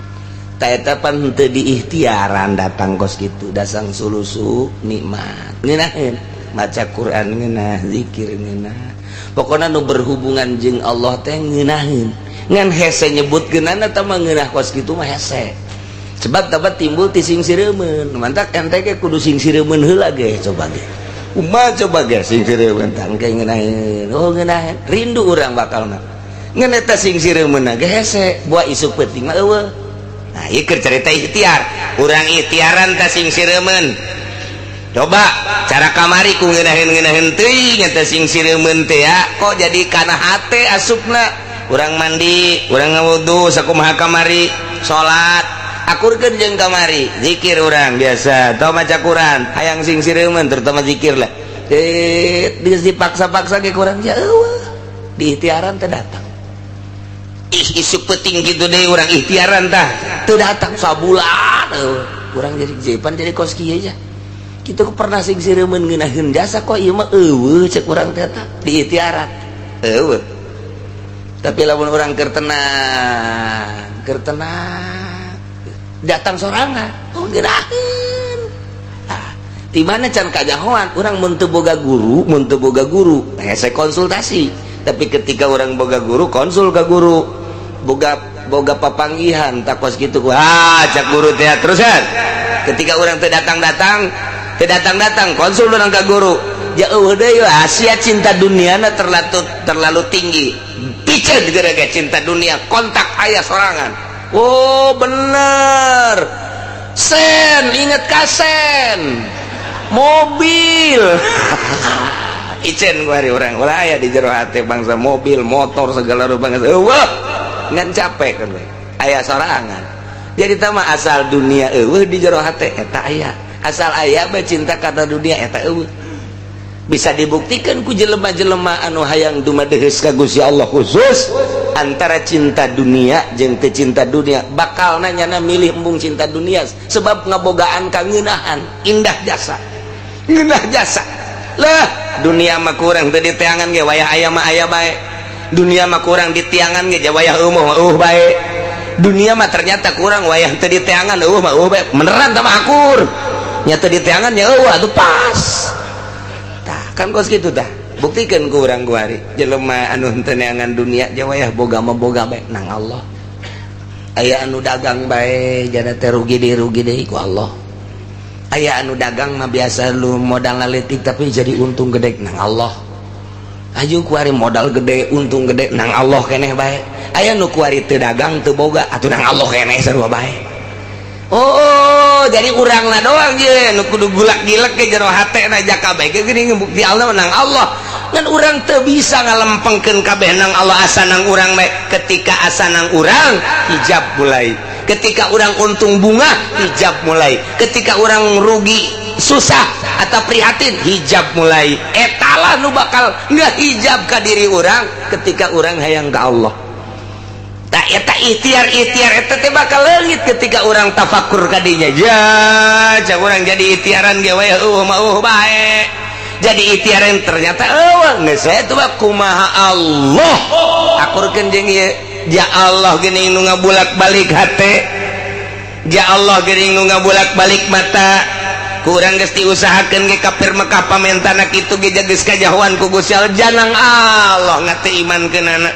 Ta eta pan teu diikhtiaran datang kos kitu, dasang sulusup nikmat, ngeunaheun maca Quran, ngeunah zikir, ngeunah pokona nu berhubungan jeung Allah teh ngeunaheun. Ngan hese nyebutkeunana eta mah, ngeunah kos kitu mah hese, sebab dapat timbul ti sing sireumeun. Mantak ente ge kudu sing sireumeun heula ge. Coba ge, kumaha coba ge sing sireumeun tah engke ngeunaheun, oh ngeunaheun, rindu urang bakalna. Ngan eta sing sireumeun ge hese, buah isuk peuting mah eueuh. Nah, ieu keur carita ikhtiar urang, ikhtiaran tah sing sireumeun. Coba cara kamari ku ngeunaheun-ngeunaheun teuing eta sing sireumeun teh ya, kok jadi kana hate asupna. Urang mandi, urang ngawudu sakumaha kamari, salat akurkeun jeung kamari, zikir urang biasa atau maca Quran, hayang sing sireumeun, terutama zikir lah. Eh, geus dipaksa-paksa ge kurang ya eueuh, di ikhtiaran teh datang. Ih, isuk peuting kitu deui urang ikhtiaran tah teu datang sabulan eueuh. Urang jadi jepan jadi kos kieu aja kitu, pernah sing sireumeun ngeunaheun jasa, kok ieu mah eueuh cek urang teh di ikhtiaran eueuh. Tapi lamun urang keur tenang, keur tenang, datang sorangan, oh ngeunaheun. Ah, di mana can kajahoan urang mun teu boga guru, mun teu boga guru hese konsultasi. Tapi ketika orang boga guru, konsul ke guru, boga boga papanggihan takos gitu, ah cak guru teh terusan. Ketika orang teu datang-datang, teu datang-datang, konsul orang ke guru, jauh deui Asia cinta dunia terlalu terlalu tinggi, piceun gara cinta dunia, kontak ayah sorangan. Oh bener, sen inget kasen mobil icen gua hari orang ulah aya di jero hati bangsa mobil motor segala rupa. Wah, ngan capek kan aya sorangan. Jadi tama asal dunia eueuh di jero hati eta aya, asal aya bae cinta kata dunia eta eueuh. Bisa dibuktikan ku jelema-jelema anu hayang dumadeheus ka Gusti Allah, khusus antara cinta dunia jeung teu cinta dunia, bakal nanya milih embung cinta dunia, sebab ngabogaan kangeunahan indah jasa, ngeunah jasa lah. Dunia mah kurang teu diteangan ge, wayah aya mah aya bae. Dunia mah kurang ditiangan ge, wayah eueuh mah eueuh bae. Dunia mah ternyata kurang wayah teu diteangan, eueuh mah eueuh bae. Beneran tah mah akur nya, teu diteangan nya eueuh atuh pas. Tah kan kos kitu tah, buktikan ku urang kuari jelema anu henteu neangan dunia, wayah boga mah boga bae nang Allah. Aya anu dagang bae jana teh rugi deui, rugi deui, ku Allah. Aya anu dagang mah biasa lu modal leutik tapi jadi untung gede, nang Allah. Aju kuari modal gede, untung gede, nang Allah keneh bae. Aya nu kuari teu dagang, teu boga, atuh nang Allah keneh sarua bae. Oh, jadi urang lah doang je nu kudu gulak gilek ke jero hate na jaka bae ge geuning bukti Allah nang Allah. Ngan urang teu bisa ngalempengkeun kabeh nang Allah, asa nang urang bae. Ketika asa nang urang, hijab mulai. Ketika orang untung bunga, hijab mulai. Ketika orang rugi, susah atau prihatin, hijab mulai. Etalah nu bakal nggak hijab ke diri orang ketika orang hayang ke Allah. Tak eta ikhtiar, ikhtiar eta teh bakal leungit ketika orang tafakur kadinya ya cak orang jadi ikhtiaran ge we eueuh mah eueuh bae. Jadi ikhtiaran ternyata eueuh geus saya tuh kumaha Allah akurkeun jeung ieu. Ya Allah geuning nu ngabulak-balik hate, ya Allah geuning nu ngabulak-balik mata. Kurang geus diusahakeun ge kafir Mekah pamentana kitu ge geus kajahoan ku Gusti Allah, janang Allah ngate imankeunana.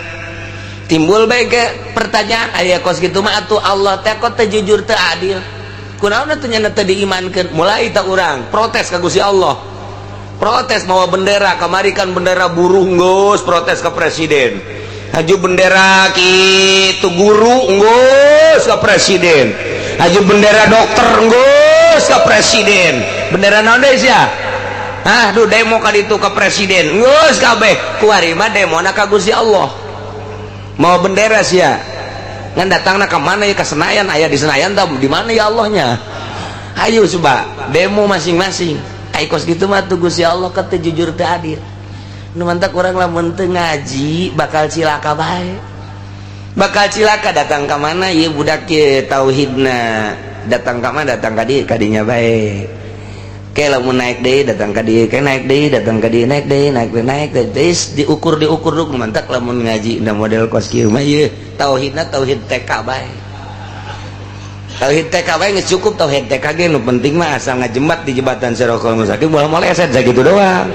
Timbul bae ke pertanyaan, aya kos kitu mah atuh Allah teh kok teu jujur, teu adil, kunaon atuh nya teu diimankeun? Mulai tak urang protes ka Gusti Allah, protes mawa bendera. Kamari kan bendera buruh geus protes ke presiden, haju bendera kitu guru geus ke presiden, haju bendera dokter geus ke presiden, bendera naon deui sia? Ah, duh, demo ka ditu ke presiden geus kabeh. Kuari mah demona ka Gusti Allah. Mau bendera sia. Ngan datangna ka mana ya, ka Senayan, aya di Senayan tah di mana ya Allahnya. Ayo coba demo masing-masing. Ai kos kitu mah tuh Gusti Allah teu jujur, teu adil. Nu mantak urang lamun teu ngaji bakal cilaka bae. Bakal cilaka. Datang ka mana ieu budak ye tauhidna, datang ka mana, datang ka dieu, kadinya bae. Kayak lamun naik deui datang ka dieu, kayak naik deui datang ka dieu, naik deui, naik deui, naik deui, terus diukur, diukur nu mantak lamun ngaji na model kos kieu mah ieu tauhidna tauhid TK bae. Tauhid TK bae geus cukup. Tauhid TK ge nu penting mah asal ngajembat di jembatan Siratal Mustaqim, moal moleset, sakitu doang.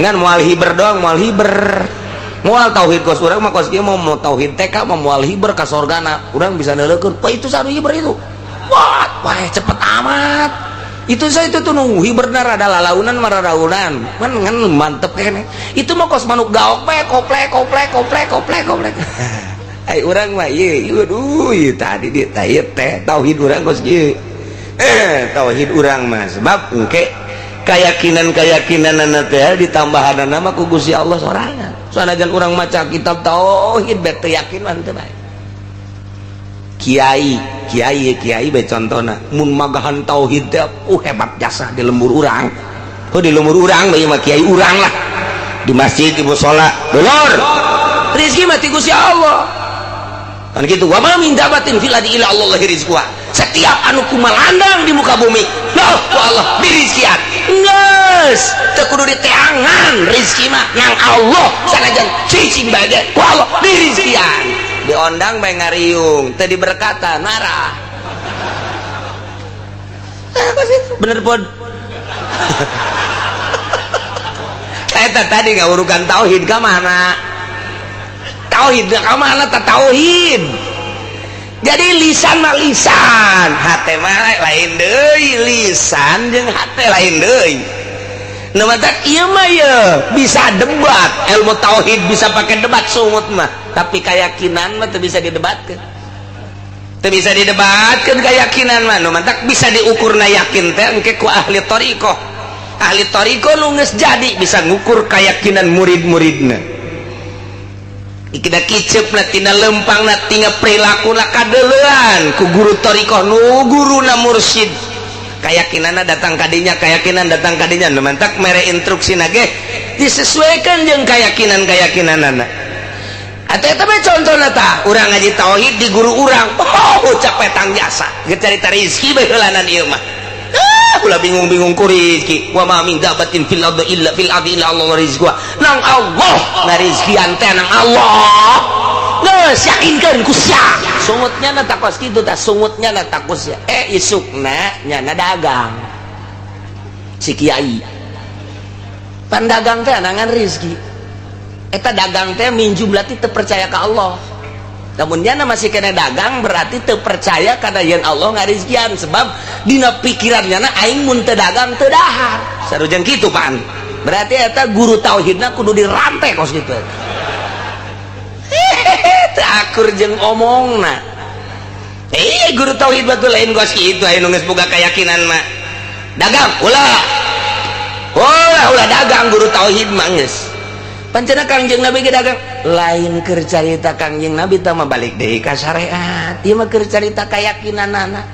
Ngan moal hiber doang, moal hiber. Moal tauhid kos urang mah kos kieu mau mau tauhid TK mah moal hiber ka sorgana. Urang bisa neuleukeun, wah, itu sanu hiber itu. Wah, wah, cepet amat. Itu saya itu tuh nunggu hiberna rada lalaunan mararaunan. Man ngan mantep kene. Itu mah kos manuk gaok bae, koplek koplek koplek koplek koplek. Ai urang mah ieu, waduh, ieu tadi di tah ieu teh tauhid urang kos kieu. Tauhid urang mah sebab engke keyakinan-keyakinan teh ditambahan nama ku Gusti Allah sorangan. Sanajan urang maca kitab tauhid bet teu yakin mah teu bae. Kiai, kiai, kiai bae contona mun magahan tauhid teh hebat jasa di lembur urang. Oh, di lembur urang bae mah kiai urang lah. Di masjid, di musala, dulur. Rezeki mah ti Gusti Allah. Kan gitu, wa ma min dabatin fil ardi illa Allah rizquha. Setiap anu kumalandang di muka bumi, loh, ku Allah dirizkian. Geus, teu kudu diteangan rezeki mah nang Allah, sanajan cicing bae ge ku Allah dirizkian. Diondang bae ngariung, teu diberkatan marah. Apa sih? Bener pun. Eta tadi ngawurukan tauhid ka mana? Tauhid ka mana ta tauhid? Jadi lisan mah lisan, hate mah lain deui, lisan jeung hate lain deui. Nu matak ieu mah ye bisa debat, ilmu tauhid bisa pakai debat sungut mah, tapi keyakinan mah teu bisa didebatkeun. Teu bisa didebatkeun keyakinan mah, nu matak bisa diukurna yakin teh engke ku ahli thariqah. Ahli thariqah nu geus jadi bisa ngukur keyakinan murid-muridna. Kita kicep na tina lempang na tina perilaku na kadeleuan ku guru thariqah nu guruna mursyid. Keyakinanna datang kadinya, keyakinan datang kadinya, nu mantak mere instruksi ge disesuaikan jeung keyakinan-keyakinanana. Atau eta mah contohna tah, urang ngaji tauhid di guru urang, oh capek tang jasa, geus carita rezeki bae heulanan ieu mah. Ah, ulah bingung-bingung ku rezeki. Wa ma min dabatin fil ardi illa fil ardi illa Allah rizquha. Nang Allah ngarizkian teh nang Allah. Geus yakinkeun ku sia. Sungutnya na takos kitu tah, sungutnya na takos sia. Isukna nyana dagang. Si kiai. Pan dagang teh nangan rezeki. Eta dagang teh minjum berarti teu percaya ka Allah. Namun nyana masih kena dagang berarti teu percaya karena yang Allah ngarizkian, sebab dina pikiran nyana aing mun teu dagang teu dahar. Sarujeng kitu pan. Berarti eta guru tauhidna kudu dirantai kos kitu. Hehehe, teu akur jeung omongna. Guru tauhid batu lain kos kitu, aya nu geus boga keyakinan mah. Dagang ulah. Ulah ulah dagang guru tauhid mah geus. Pancena Kangjeng Nabi ge dagang lain keur carita Kangjeng Nabi tah mah balik deui ka syariat. Ieu mah keur carita keyakinanana.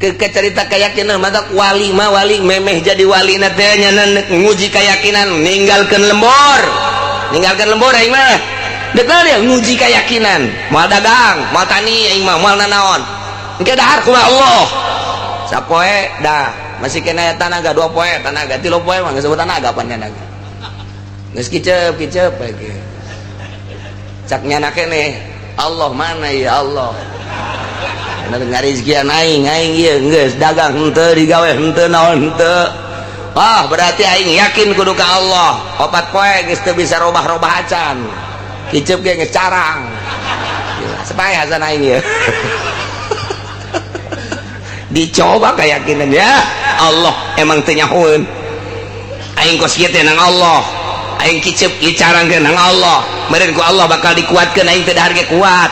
Keur carita keyakinan mah wali mah wali memeh jadi wali na teh nya nguji keyakinan, ninggalkeun lembur. Ninggalkeun lembur aing mah. Dek dia nguji keyakinan, moal dagang, moal tani aing mah, moal nanaon. Engke dahar kumaha Allah. Sapoe dah masih kena tanaga 2 poe, tanaga 3 poe mah geus tanaga pan nyanaga. Geus kicep kicep lagi. Cak nyana keneh, Allah mana ya Allah. Kana ngarizkian aing, aing ieu geus dagang henteu digawe henteu naon henteu. Wah, berarti aing yakin kudu ka Allah. 4 poe geus teu bisa robah-robah acan. Kicep ge geus carang. Supaya hasan aing ieu. Dicoba keyakinan ya Allah emang teu nyahoeun. Aing kos kieu teh nang Allah. Aing kicep dicarangkeun nang Allah. Meureun ku Allah bakal dikuatkeun aing teu dahar ge kuat.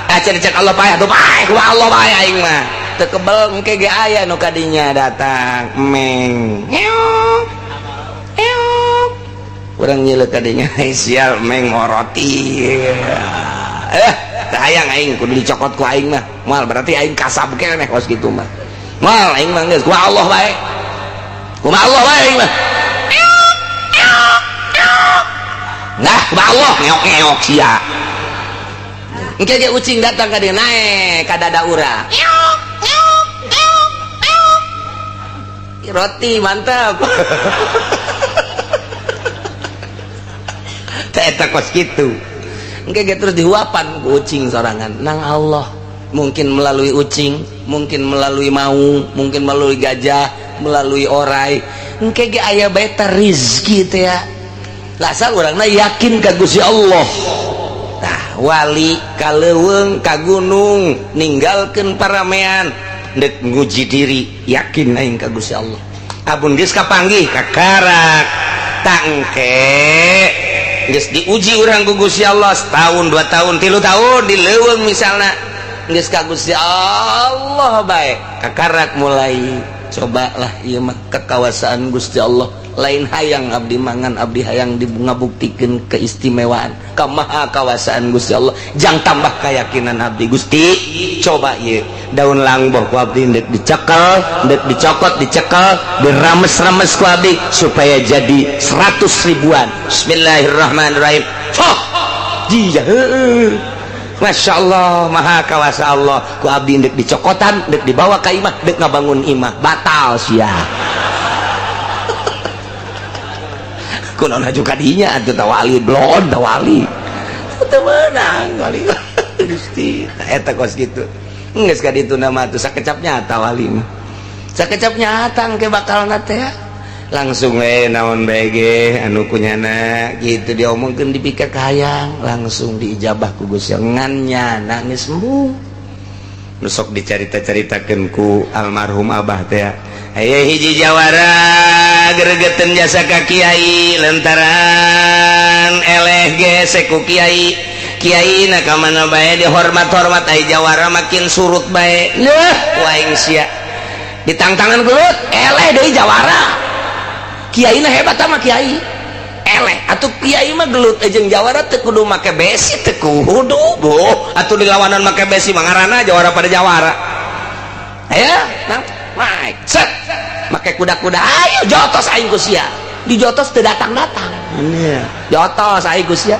Acan cek Allah paeh atuh paeh ku Allah bae aing mah. Teu kebel engke ge aya nu kadinya datang meng. Eok. Eok. Urang nyileuk kadinya sial meng moroti. Teu hayang aing kudu dicokot ku aing mah. Moal berarti aing kasab keneh kos kitu mah. Moal aing mah geus ku Allah bae. Kumaha Allah bae aing mah. Nah, kumaha Allah ngeok-ngeok sia. Engke ge ucing datang ka dieu naek ka dada urang. Roti mantap. Teh eta kos kitu. Engke ge terus dihuapan ku ucing sorangan nang Allah. Mungkin melalui ucing, mungkin melalui maung, mungkin melalui gajah, melalui orai. Engke ge aya bae teh rizki teh ya. Lasal urangna yakin ka Gusti Allah. Tah wali ka leuweung ka gunung ninggalkeun paramean dek nguji diri yakin aing ka Gusti Allah. Abun geus kapanggih kakarak tangke geus diuji urang ku Gusti Allah setahun 2 tahun 3 tahun di leuweung misalna geus ka Gusti Allah bae kakarak mulai cobalah ieu mah kekawasaan Gusti Allah. Lain hayang abdi mangan abdi hayang ngabuktikeun keistimewaan kamaha kawasaan Gusti Allah jang tambah keyakinan abdi Gusti coba ieu daun langboh ku abdi ndek dicekel ndek dicokot dicekel dirames-rames ku abdi supaya jadi 100 ribuan. Bismillahirrahmanirrahim. Foh jia heueuh Masya Allah maha kawasa Allah ku abdi ndek dicokotan ndek dibawa ka imah ndek ngabangun imah batal sia. Kunaon haju kadinya atuh tawali blon tawali teu meunang wali Gusti eta kos kitu geus ka ditu nama atuh sakecap nyata wali mah sakecap nyata engke bakalna teh langsung we naon bae ge anu kunyana kitu diomongkeun dipika kahayang langsung diijabah ku Gusti ngan nyana geus embung nu sok dicarita-caritakeun ku almarhum abah teh aya hiji jawara gregeten jasa ka kiai lantaran eleh gesek ku kiai kiai na ka mana bae dihormat-hormat ai jawara makin surut bae leuh ku aing sia ditangtangan gelut eleh deui jawara kiai na hebat sama kiai eleh atuh kiai mah gelut jeung jawara teu kudu make besi teu kudu boh atuh dilawanan make besi mah ngaranna jawara pada jawara aya nang naik set make kuda-kuda ayo jotos aing ku sia dijotos teu datang-datang jotos aing ku sia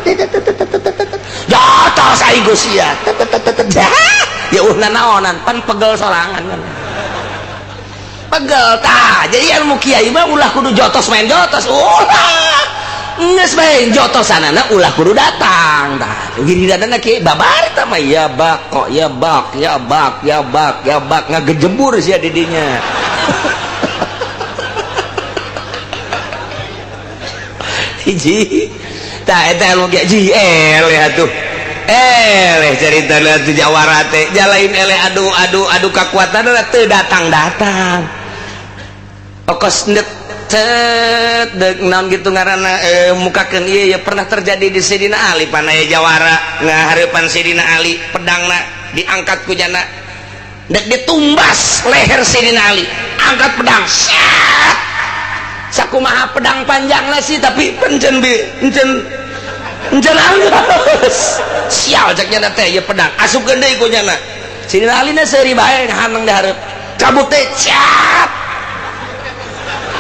jotos aing ku sia ya uh nanaonan pan pegel sorangan kan pegel tah jadi ilmu kiai mah ulah kudu jotos main jotos ulah geus bae jotosanana ulah kudu datang tah giliranna kiai babar tah mah ya bak kok ya bak ya bak ya bak ya bak ngagejebur sia di dinya. Hiji tah eta ilmu kiai ji eleh atuh eleh caritana teh jawara teh jalain eleh adu adu adu kakuatanna teu datang-datang okos ndek cet dek naon gitu ngaranna mukakeun ieu ya pernah terjadi di Sidina Ali panaya jawara ngahareupan Sidina Ali pedangna diangkat ku jana dek ditumbas leher Sidina Ali angkat pedang set sakumaha pedang panjangna sih tapi pencen bi encen encen anggeus sial cek nyana teh ieu pedang asupkeun deui ku nyana Sidina Ali na seuri bae haneng di hareup cabut teh cat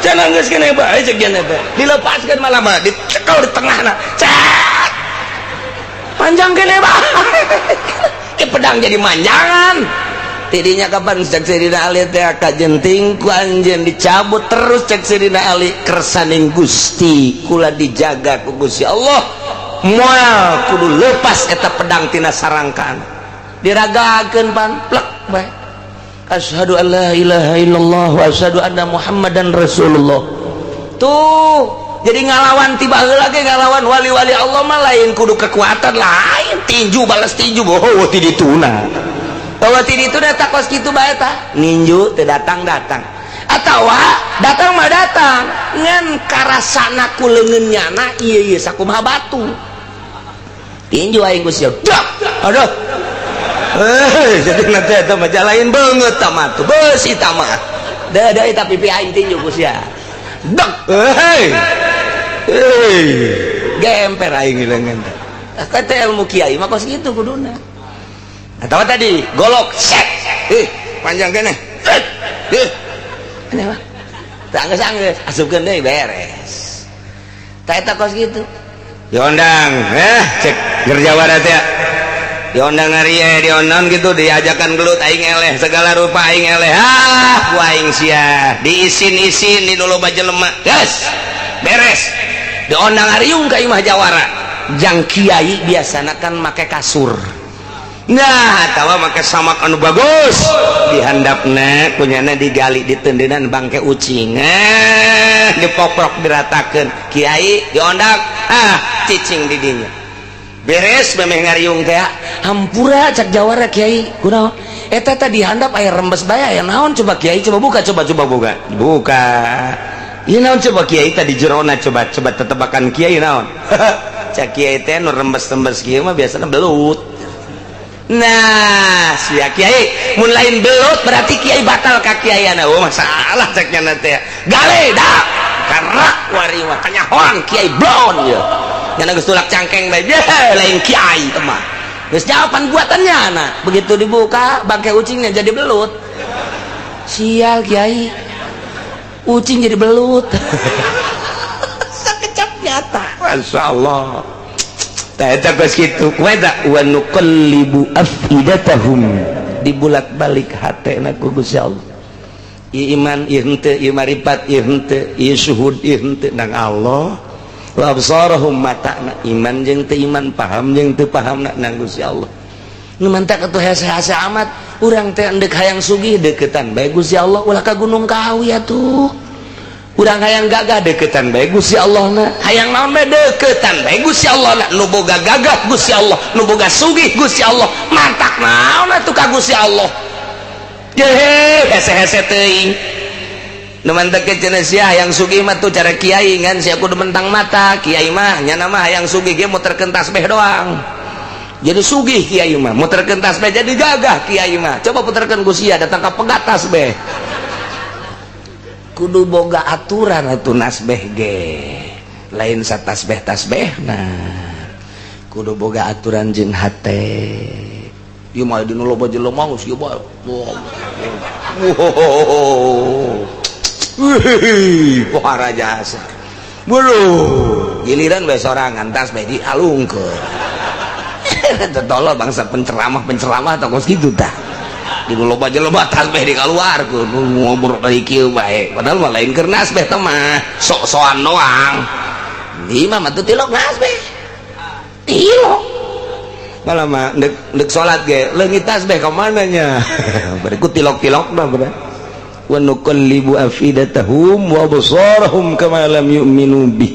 jangan geus kene bae cek nyana teh dilepaskeun malah mah dicekel di tengahna cat panjang kene bae ke pedang jadi manjangan tidinya kapan cek Sidina Ali teh kajenting ku anjeun dicabut terus cek Sidina Ali kersaning Gusti kula dijaga ku Gusti Allah moal kudu lepas eta pedang tina sarangkan diragakeun pan plek bae asyhadu an la ilaha illallah wa asyhadu anna muhammadan rasulullah tuh jadi ngalawan tiba heula ge ngalawan wali-wali Allah mah lain kudu kekuatan lain tinju balas tinju boh ti dituna bahwa ti dituna tak kos kitu bae tah ninju teu datang-datang atawa datang mah datang ngan karasana ku leungeun nyana ieu ieu sakumaha batu tinju aing geus siap aduh jadi nanti eta mah jalain beungeut tah mah tuh beusi tah mah deui deui tapi pipi aing tinju ku sia dek hei hei gemper aing leungeun teh. Kata ilmu kiai mah kos kitu kuduna. Atau tadi golok set, eh panjang keneh, eh eh ini mah tangges angges asupkeun deui, beres. Tah, eta kos kitu. Diondang, eh, cek Gerjawara teh diondang hari, eh, diondang gitu, diajakan gelut, aing eleh, segala rupa aing eleh. Ah, ku aing sia diisin-isin di dulu baju lemak. Yes, beres diondang ariung ka imah jawara. Jang kiai biasana kan make kasur. Nah, atawa make samak anu bagus dihandapna, kunyana digali ditendenan bangke ucing, eh, dipoprok, diratakeun. Kiai diondang, ah, cicing di dinya. Beres memeh ngariung teh, hampura, cak jawara, kiai kunaon eta tadi handap air rembes bae, aya naon coba, kiai? Coba buka, coba, coba buka, buka. Ieu naon coba, kiai, tadi jerona? Coba, coba tetebakan kiai naon? Cak kiai teh, nu rembes-rembes kieu mah biasanya belut. Nah, sia kiai, mun lain belut berarti kiai batal ka kiaiana. Oh, masalah ceknya teh. Gale dak karena wari mah kanyahoan kiai blon ya. Nyana geus tulak cangkeng bae, lain kiai teh mah. Geus jawaban buatannya. Nah, begitu dibuka bangke ucingnya jadi belut. Sial kiai. Ucing jadi belut. Sakecap nyata. Masya Allah. Eta kos kitu wa nuqallibu afidatahum, dibulak-balik hatena ku Gusti Allah. Ieu iman, ieu henteu, ieu maripat, ieu henteu, ieu syuhud, ieu henteu nang Allah. Wa absarahum, matana, iman jeung teu iman, paham jeung teu paham nang Gusti Allah. Nu mantak atuh hese-hese amat urang teh, endek hayang sugih deketan bae Gusti Allah, ulah ka Gunung Kawi atuh. Urang hayang gagah deketan bae Gusti Allah na, hayang naon bae deketan bae Gusti Allah na. Nu boga gagah Gusti Allah, nu boga sugih Gusti Allah, mantak naon atuh ka Gusti Allah? Jehe, hese-hese teuing. Nu mantak cenah sia hayang sugih mah tuh cara kiai, ngan sia kudu mentang mata. Kiai mah nyana mah hayang sugih ge muterkeun tasbih doang jadi sugih. Kiai mah muterkeun tasbih jadi gagah. Kiai mah coba puterkeun ku sia, datang ka pegat tasbih. Kudu boga aturan atuh nasbeh ge, lain satasbeh tasbeh. Nah, kudu boga aturan jeung hate. Ieu mah dina loba jelema geus ieu bae. Wow, pohara jasa bulu giliran bae sorangan tasbeh dialungkeun. Tolol bangsa penceramah penceramah atau kos kitu tah. Di loba jelema tasbeh dikaluarkeun, ngobrol dari kieu bae, padahal mah lain keur nasbeh teh mah sok-sokan doang. Di mah mah teu tilok nasbeh, tilok malah mah ndek ndek salat ge leungit tasbeh ka mana nya, berikut tilok-tilok mah bener. Wa nuqallibu afidatahum wa absarahum kama lam yu'minu bih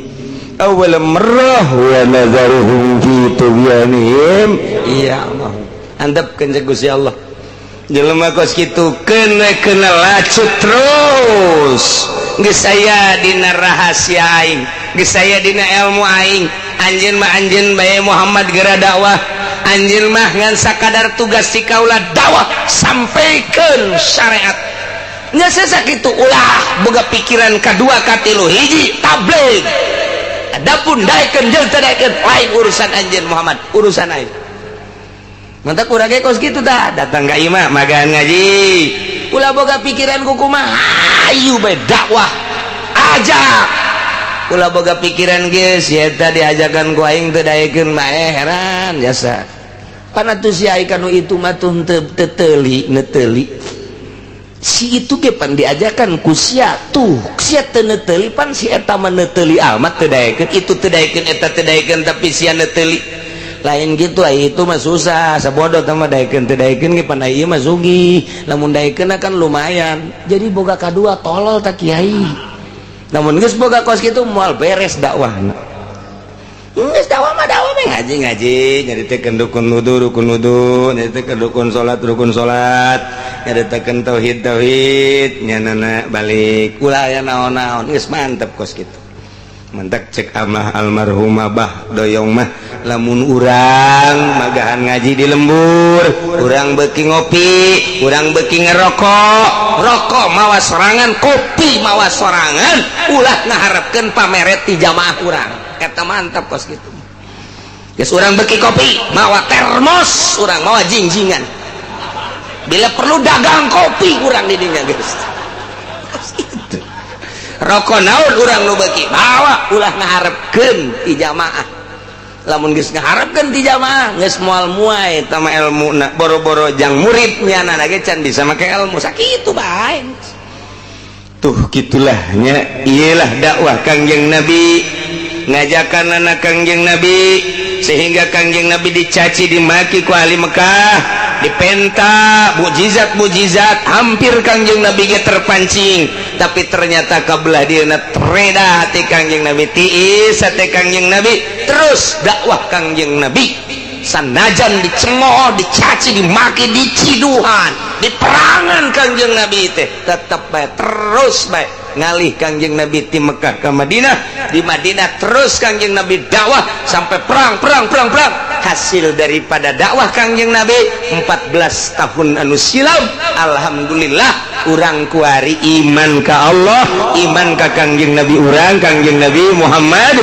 awwal marrah wa nadharuhum fi tughyanihim. Iya Allah, andapkeun cek Gusti Allah, jelema kos kitu kena kena lacut terus. Geus aya dina rahasia aing, geus aya dina ilmu aing. Anjeun mah anjeun bae Muhammad, geura dakwah. Anjeun mah ngan sakadar tugas si kaula dakwah, sampaikan syariat nya. Sakitu, ulah boga pikiran kadua katilu. Hiji tabligh, adapun daekeun jeung teu daekeun lain urusan anjeun Muhammad, urusan aing. Mantap, urang ge kos kitu tah, datang ka imah magan ngaji, ulah boga pikiran kumaha, hayu bae dakwah ajak. Ulah boga pikiran geus eta diajakan ku aing teu daekeun mah, eh, heran jasa pan atuh si ai kanu itu mah tuh teu teuli neteuli. Si itu ge pan diajakan ku sia tuh, sia teu neteuli, pan si eta mah neteuli amat teu daekeun. Itu teu daekeun, eta teu daekeun, tapi sia neteuli. Lain gitu ai itu mah, susah sabodo mah. Daekeun teu daekeun ge pan ieu mah sugih, lamun daekeun kan lumayan. Jadi boga kadua, tolol tak kiai? Namun geus boga kos kitu moal beres dakwahna. Geus dakwah mah dakwah mah, ngaji ngaji, nyaritakeun rukun wudu rukun wudu, nyaritakeun rukun salat rukun salat, nyaritakeun tauhid tauhid, nyanana balik, ulah aya naon-naon, geus mantep kos kitu. Mantak cek amah almarhum Abah Doyong mah, lamun urang magahan ngaji di lembur, urang beki ngopi, urang beki ngerokok, rokok mawa sorangan, kopi mawa sorangan, ulah ngaharapkeun pameret ti jamaah urang. Eta mantap kos kitu. Geus urang beki kopi, mawa termos, urang mawa jingjingan. Bila perlu dagang kopi urang di dinya geus. Gitu. Rokok naon urang nu beki, bawa, ulah ngaharepkeun ti jamaah. Lamun geus ngaharepkeun ti jamaah, geus moal muai eta mah elmuna, boro-boro jang muridnya na ge can bisa make ilmu sakitu bae. Tuh gitulahnya, iyalah dakwah Kangjeng Nabi, ngajakan anak Kangjeng Nabi sehingga Kangjeng Nabi dicaci dimaki ku ahli Mekah, dipenta mukjizat-mukjizat, hampir Kangjeng Nabi ge terpancing, tapi ternyata kabelah dieuna tereda hati Kangjeng Nabi, tiis hati Kangjeng Nabi, terus dakwah Kangjeng Nabi sanajan dicemooh, dicaci, dimaki, diciduhan, diperangan Kangjeng Nabi teh tetep bae, terus bae ngalih Kangjeng Nabi di Mekah ke Madinah, di Madinah terus Kangjeng Nabi dakwah sampai perang, perang, perang, perang. Hasil daripada dakwah Kangjeng Nabi 14 tahun anu silam, alhamdulillah urang kuari iman ka Allah, iman ka Kangjeng Nabi urang, Kangjeng Nabi Muhammad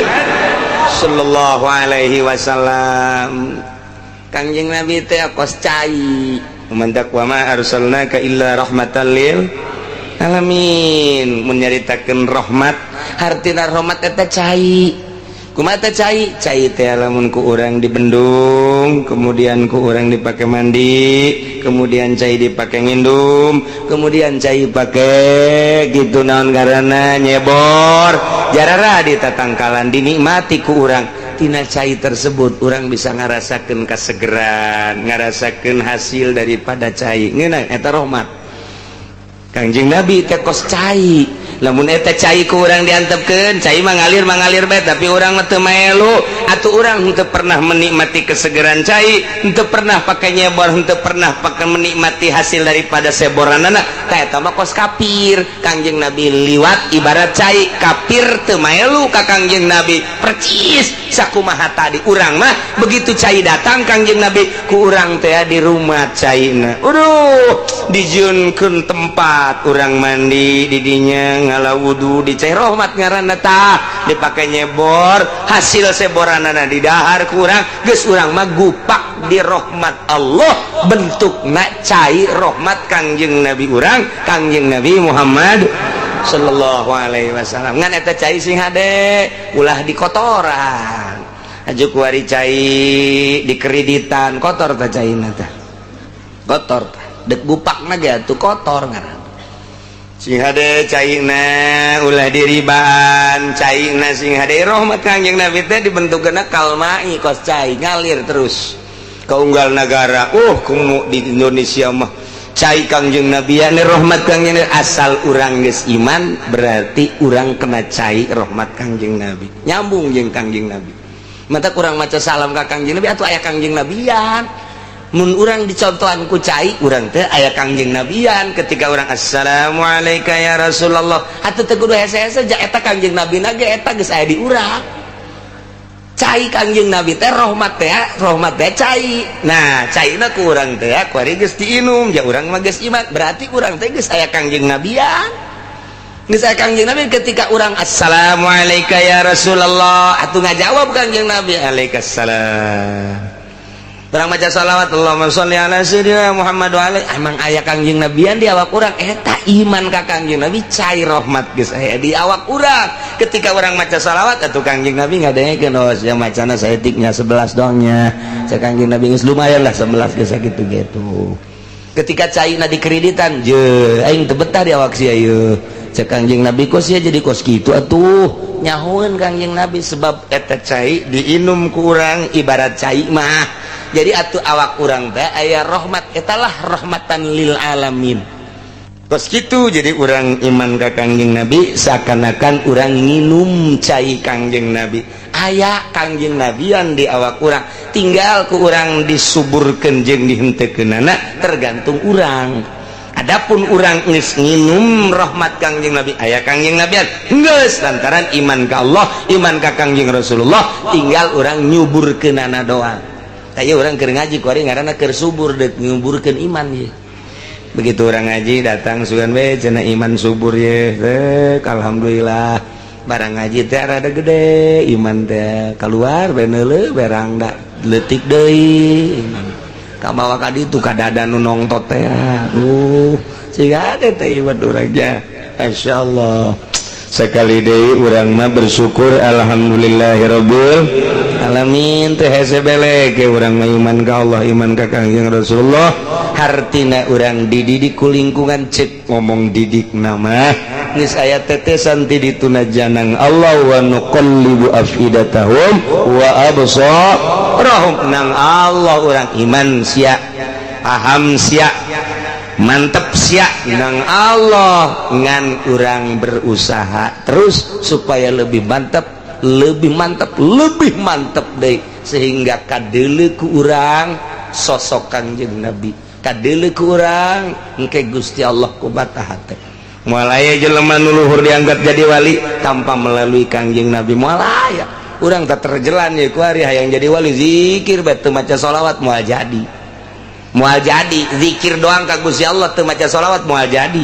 sallallahu alaihi wasallam. Kangjeng Nabi teh kos cai, mantak wa ma arsalnaka illa rahmatan lil alamin, menyaritakeun rahmat, hartina rahmat eta cai. Kumaha teh cai? Cai teh lamun ku urang dibendung, kemudian ku urang dipake mandi, kemudian cai dipake ngindum, kemudian cai pake gitu naon ngaranna nyebor, jarara di tatangkalan dinikmati ku urang. Tina cai tersebut urang bisa ngarasakeun kasegeran, ngarasakeun hasil daripada cai. Ngeunah eta rahmat. Kangjeng Nabi teh kos cai. Lamun eta cai ku urang diantepkeun, cai mah ngalir mangalir bae, tapi urang mah teu maelu, atuh urang henteu pernah menikmati kesegeran cai, henteu pernah pake nyebor, henteu pernah pake menikmati hasil daripada seboranana. Tah eta mah kos kafir. Kangjeng Nabi liwat ibarat cai, kafir teu maelu ka Kangjeng Nabi. Percis sakumaha tadi urang mah begitu cai datang Kangjeng Nabi ku urang teh di rumah caina. Aduh, dijieunkeun tempat urang mandi di dinya, ngala wudu di cai rahmat ngaranna tah, dipake nyebor, hasil seboranana didahar ku urang, geus urang mah gupak di rahmat Allah, bentukna cai rahmat Kangjeng Nabi urang, Kangjeng Nabi Muhammad sallallahu alaihi wasallam. Ngan eta cai sing hade, ulah dikotoran. Aju kuari cai dikreditan, kotor tah caina tah. Kotor tah. Dek gupakna ge atuh kotor ngaran. Sing hade caina ulah diribaan, caina sing hade. Rahmat Kangjeng Nabi teh dibentukna kalmai, kos cai ngalir terus ke unggal negara. Kumu di Indonesia mah cai Kangjeng Nabi ya rahmat Kangjeng Nabi. Asal urang geus iman berarti urang kena cai rahmat Kangjeng Nabi, nyambung jeung Kangjeng Nabi. Mata kurang maca salam ka Kangjeng Nabi atuh aya Kangjeng Nabian. Mun urang dicontohan ku cai, urang teh aya Kangjeng Nabian. Ketika urang assalamualaikum ya Rasulullah, atuh teu kudu hese-hese, ja eta Kangjeng Nabi na ge eta geus aya di urang. Cai Kangjeng Nabi teh rahmat teh, rahmat teh cai. Nah, caina ku urang teh kuari geus diinum, ja urang mah geus iman, berarti urang teh geus aya Kangjeng Nabian. Geus aya Kangjeng Nabi ketika urang assalamualaikum ya Rasulullah, atuh ngajawab Kangjeng Nabi alaikassalam. Urang maca salawat Allahumma sholli ala sayyidina Muhammad wa alaihi, emang aya Kangjeng Nabian di awak urang, eta iman ka Kangjeng Nabi cai rahmat geus aya di awak urang. Ketika urang maca salawat atuh Kangjeng Nabi ngadengekeun, oh sia macana saeutiknya 11 dongnya. Cek Kangjeng Nabi geus lumayan lah 11 geus sakitu gitu. Ketika caina dikreditan, je aing teu betah di awak sia ieu. Cek Kangjeng Nabi kos sia jadi kos kitu atuh. Nyahoeun Kangjeng Nabi sebab eta cai diinum ku urang ibarat cai mah. Jadi atuh awak urang teh aya rahmat, etalah rahmatan lil alamin. Kos kitu jadi urang iman ka Kangjeng Nabi seakan-akan urang nginum cai Kangjeng Nabi. Aya Kangjeng Nabian di awak urang, tinggal ku urang disuburkeun jeung dihenteukeunana tergantung urang. Adapun urang geus nginum rahmat Kangjeng Nabi, aya Kangjeng Nabian geus lantaran iman ka Allah, iman ka Kangjeng Rasulullah, tinggal urang nyuburkeunana doang. Taya urang keur ngaji kuari ngaranna keur subur deuk nyuburkeun iman ye. Begitu orang ngaji datang sugan we cenah iman subur ye. Rek alhamdulillah. Barang ngaji teh rada gede iman teh, keluar beneule berang da leutik deui iman. Kabawa ka ditu ka dada nu nongtot teh. Siga ada teh iman urangnya. Insyaallah Sekali deui urang mah bersyukur, alhamdulillahirabbil alamin. Teh hese belek ke urang mah iman ka Allah, iman ka Kangjeng Rasulullah. Hartina urang dididik ku lingkungan. Cek ngomong didik nama geus aya tetesan ti dituna janang Allah, wa nuqallibu afidatahum wa absarahum. Nang Allah urang iman sia, paham sia, mantep sia nang Allah, ngan urang berusaha terus supaya lebih mantap, lebih mantap, lebih mantap deh, sehingga kadele ku urang sosok Kangjeng Nabi, kadele ku urang engke Gusti Allah ku mata hate. Moal aya jelema nu luhur dianggap jadi wali tanpa melalui Kangjeng Nabi, moal aya. Urang tak terjelan ya ku ari hayang jadi wali, zikir bae teu maca sholawat moal jadi, moal jadi. Zikir doang ka Gusti Allah teu maca sholawat moal jadi.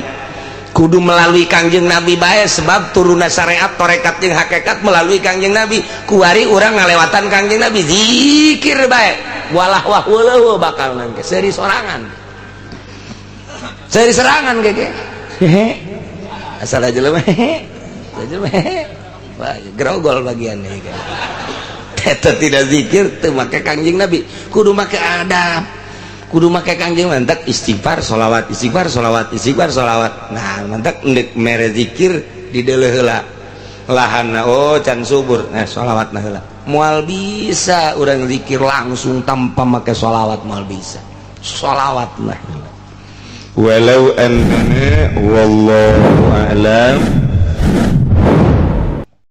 Kudu melalui Kangjeng Nabi bae, sebab turunna syariat, torekat jeung hakikat melalui Kangjeng Nabi. Kuari urang ngalewatan Kangjeng Nabi, zikir bae walah wah weuh, bakal nangke seuri sorangan, seuri serangan keke hehe, asal aja jelema hehe jelema hehe. Wah, grogol bagian nih. Eta tidak zikir teu make Kangjeng Nabi. Kudu make adab, kudu make Kangjeng. Mantak istighfar, sholawat, istighfar, sholawat, istighfar, sholawat. Nah, mantak ndek mere zikir di deuleuh heula lahan, oh, can subur. Nah, sholawat nah heula. Moal bisa urang zikir langsung tanpa make sholawat, moal bisa. Sholawat lah. Walau annana, wallahu a'lam.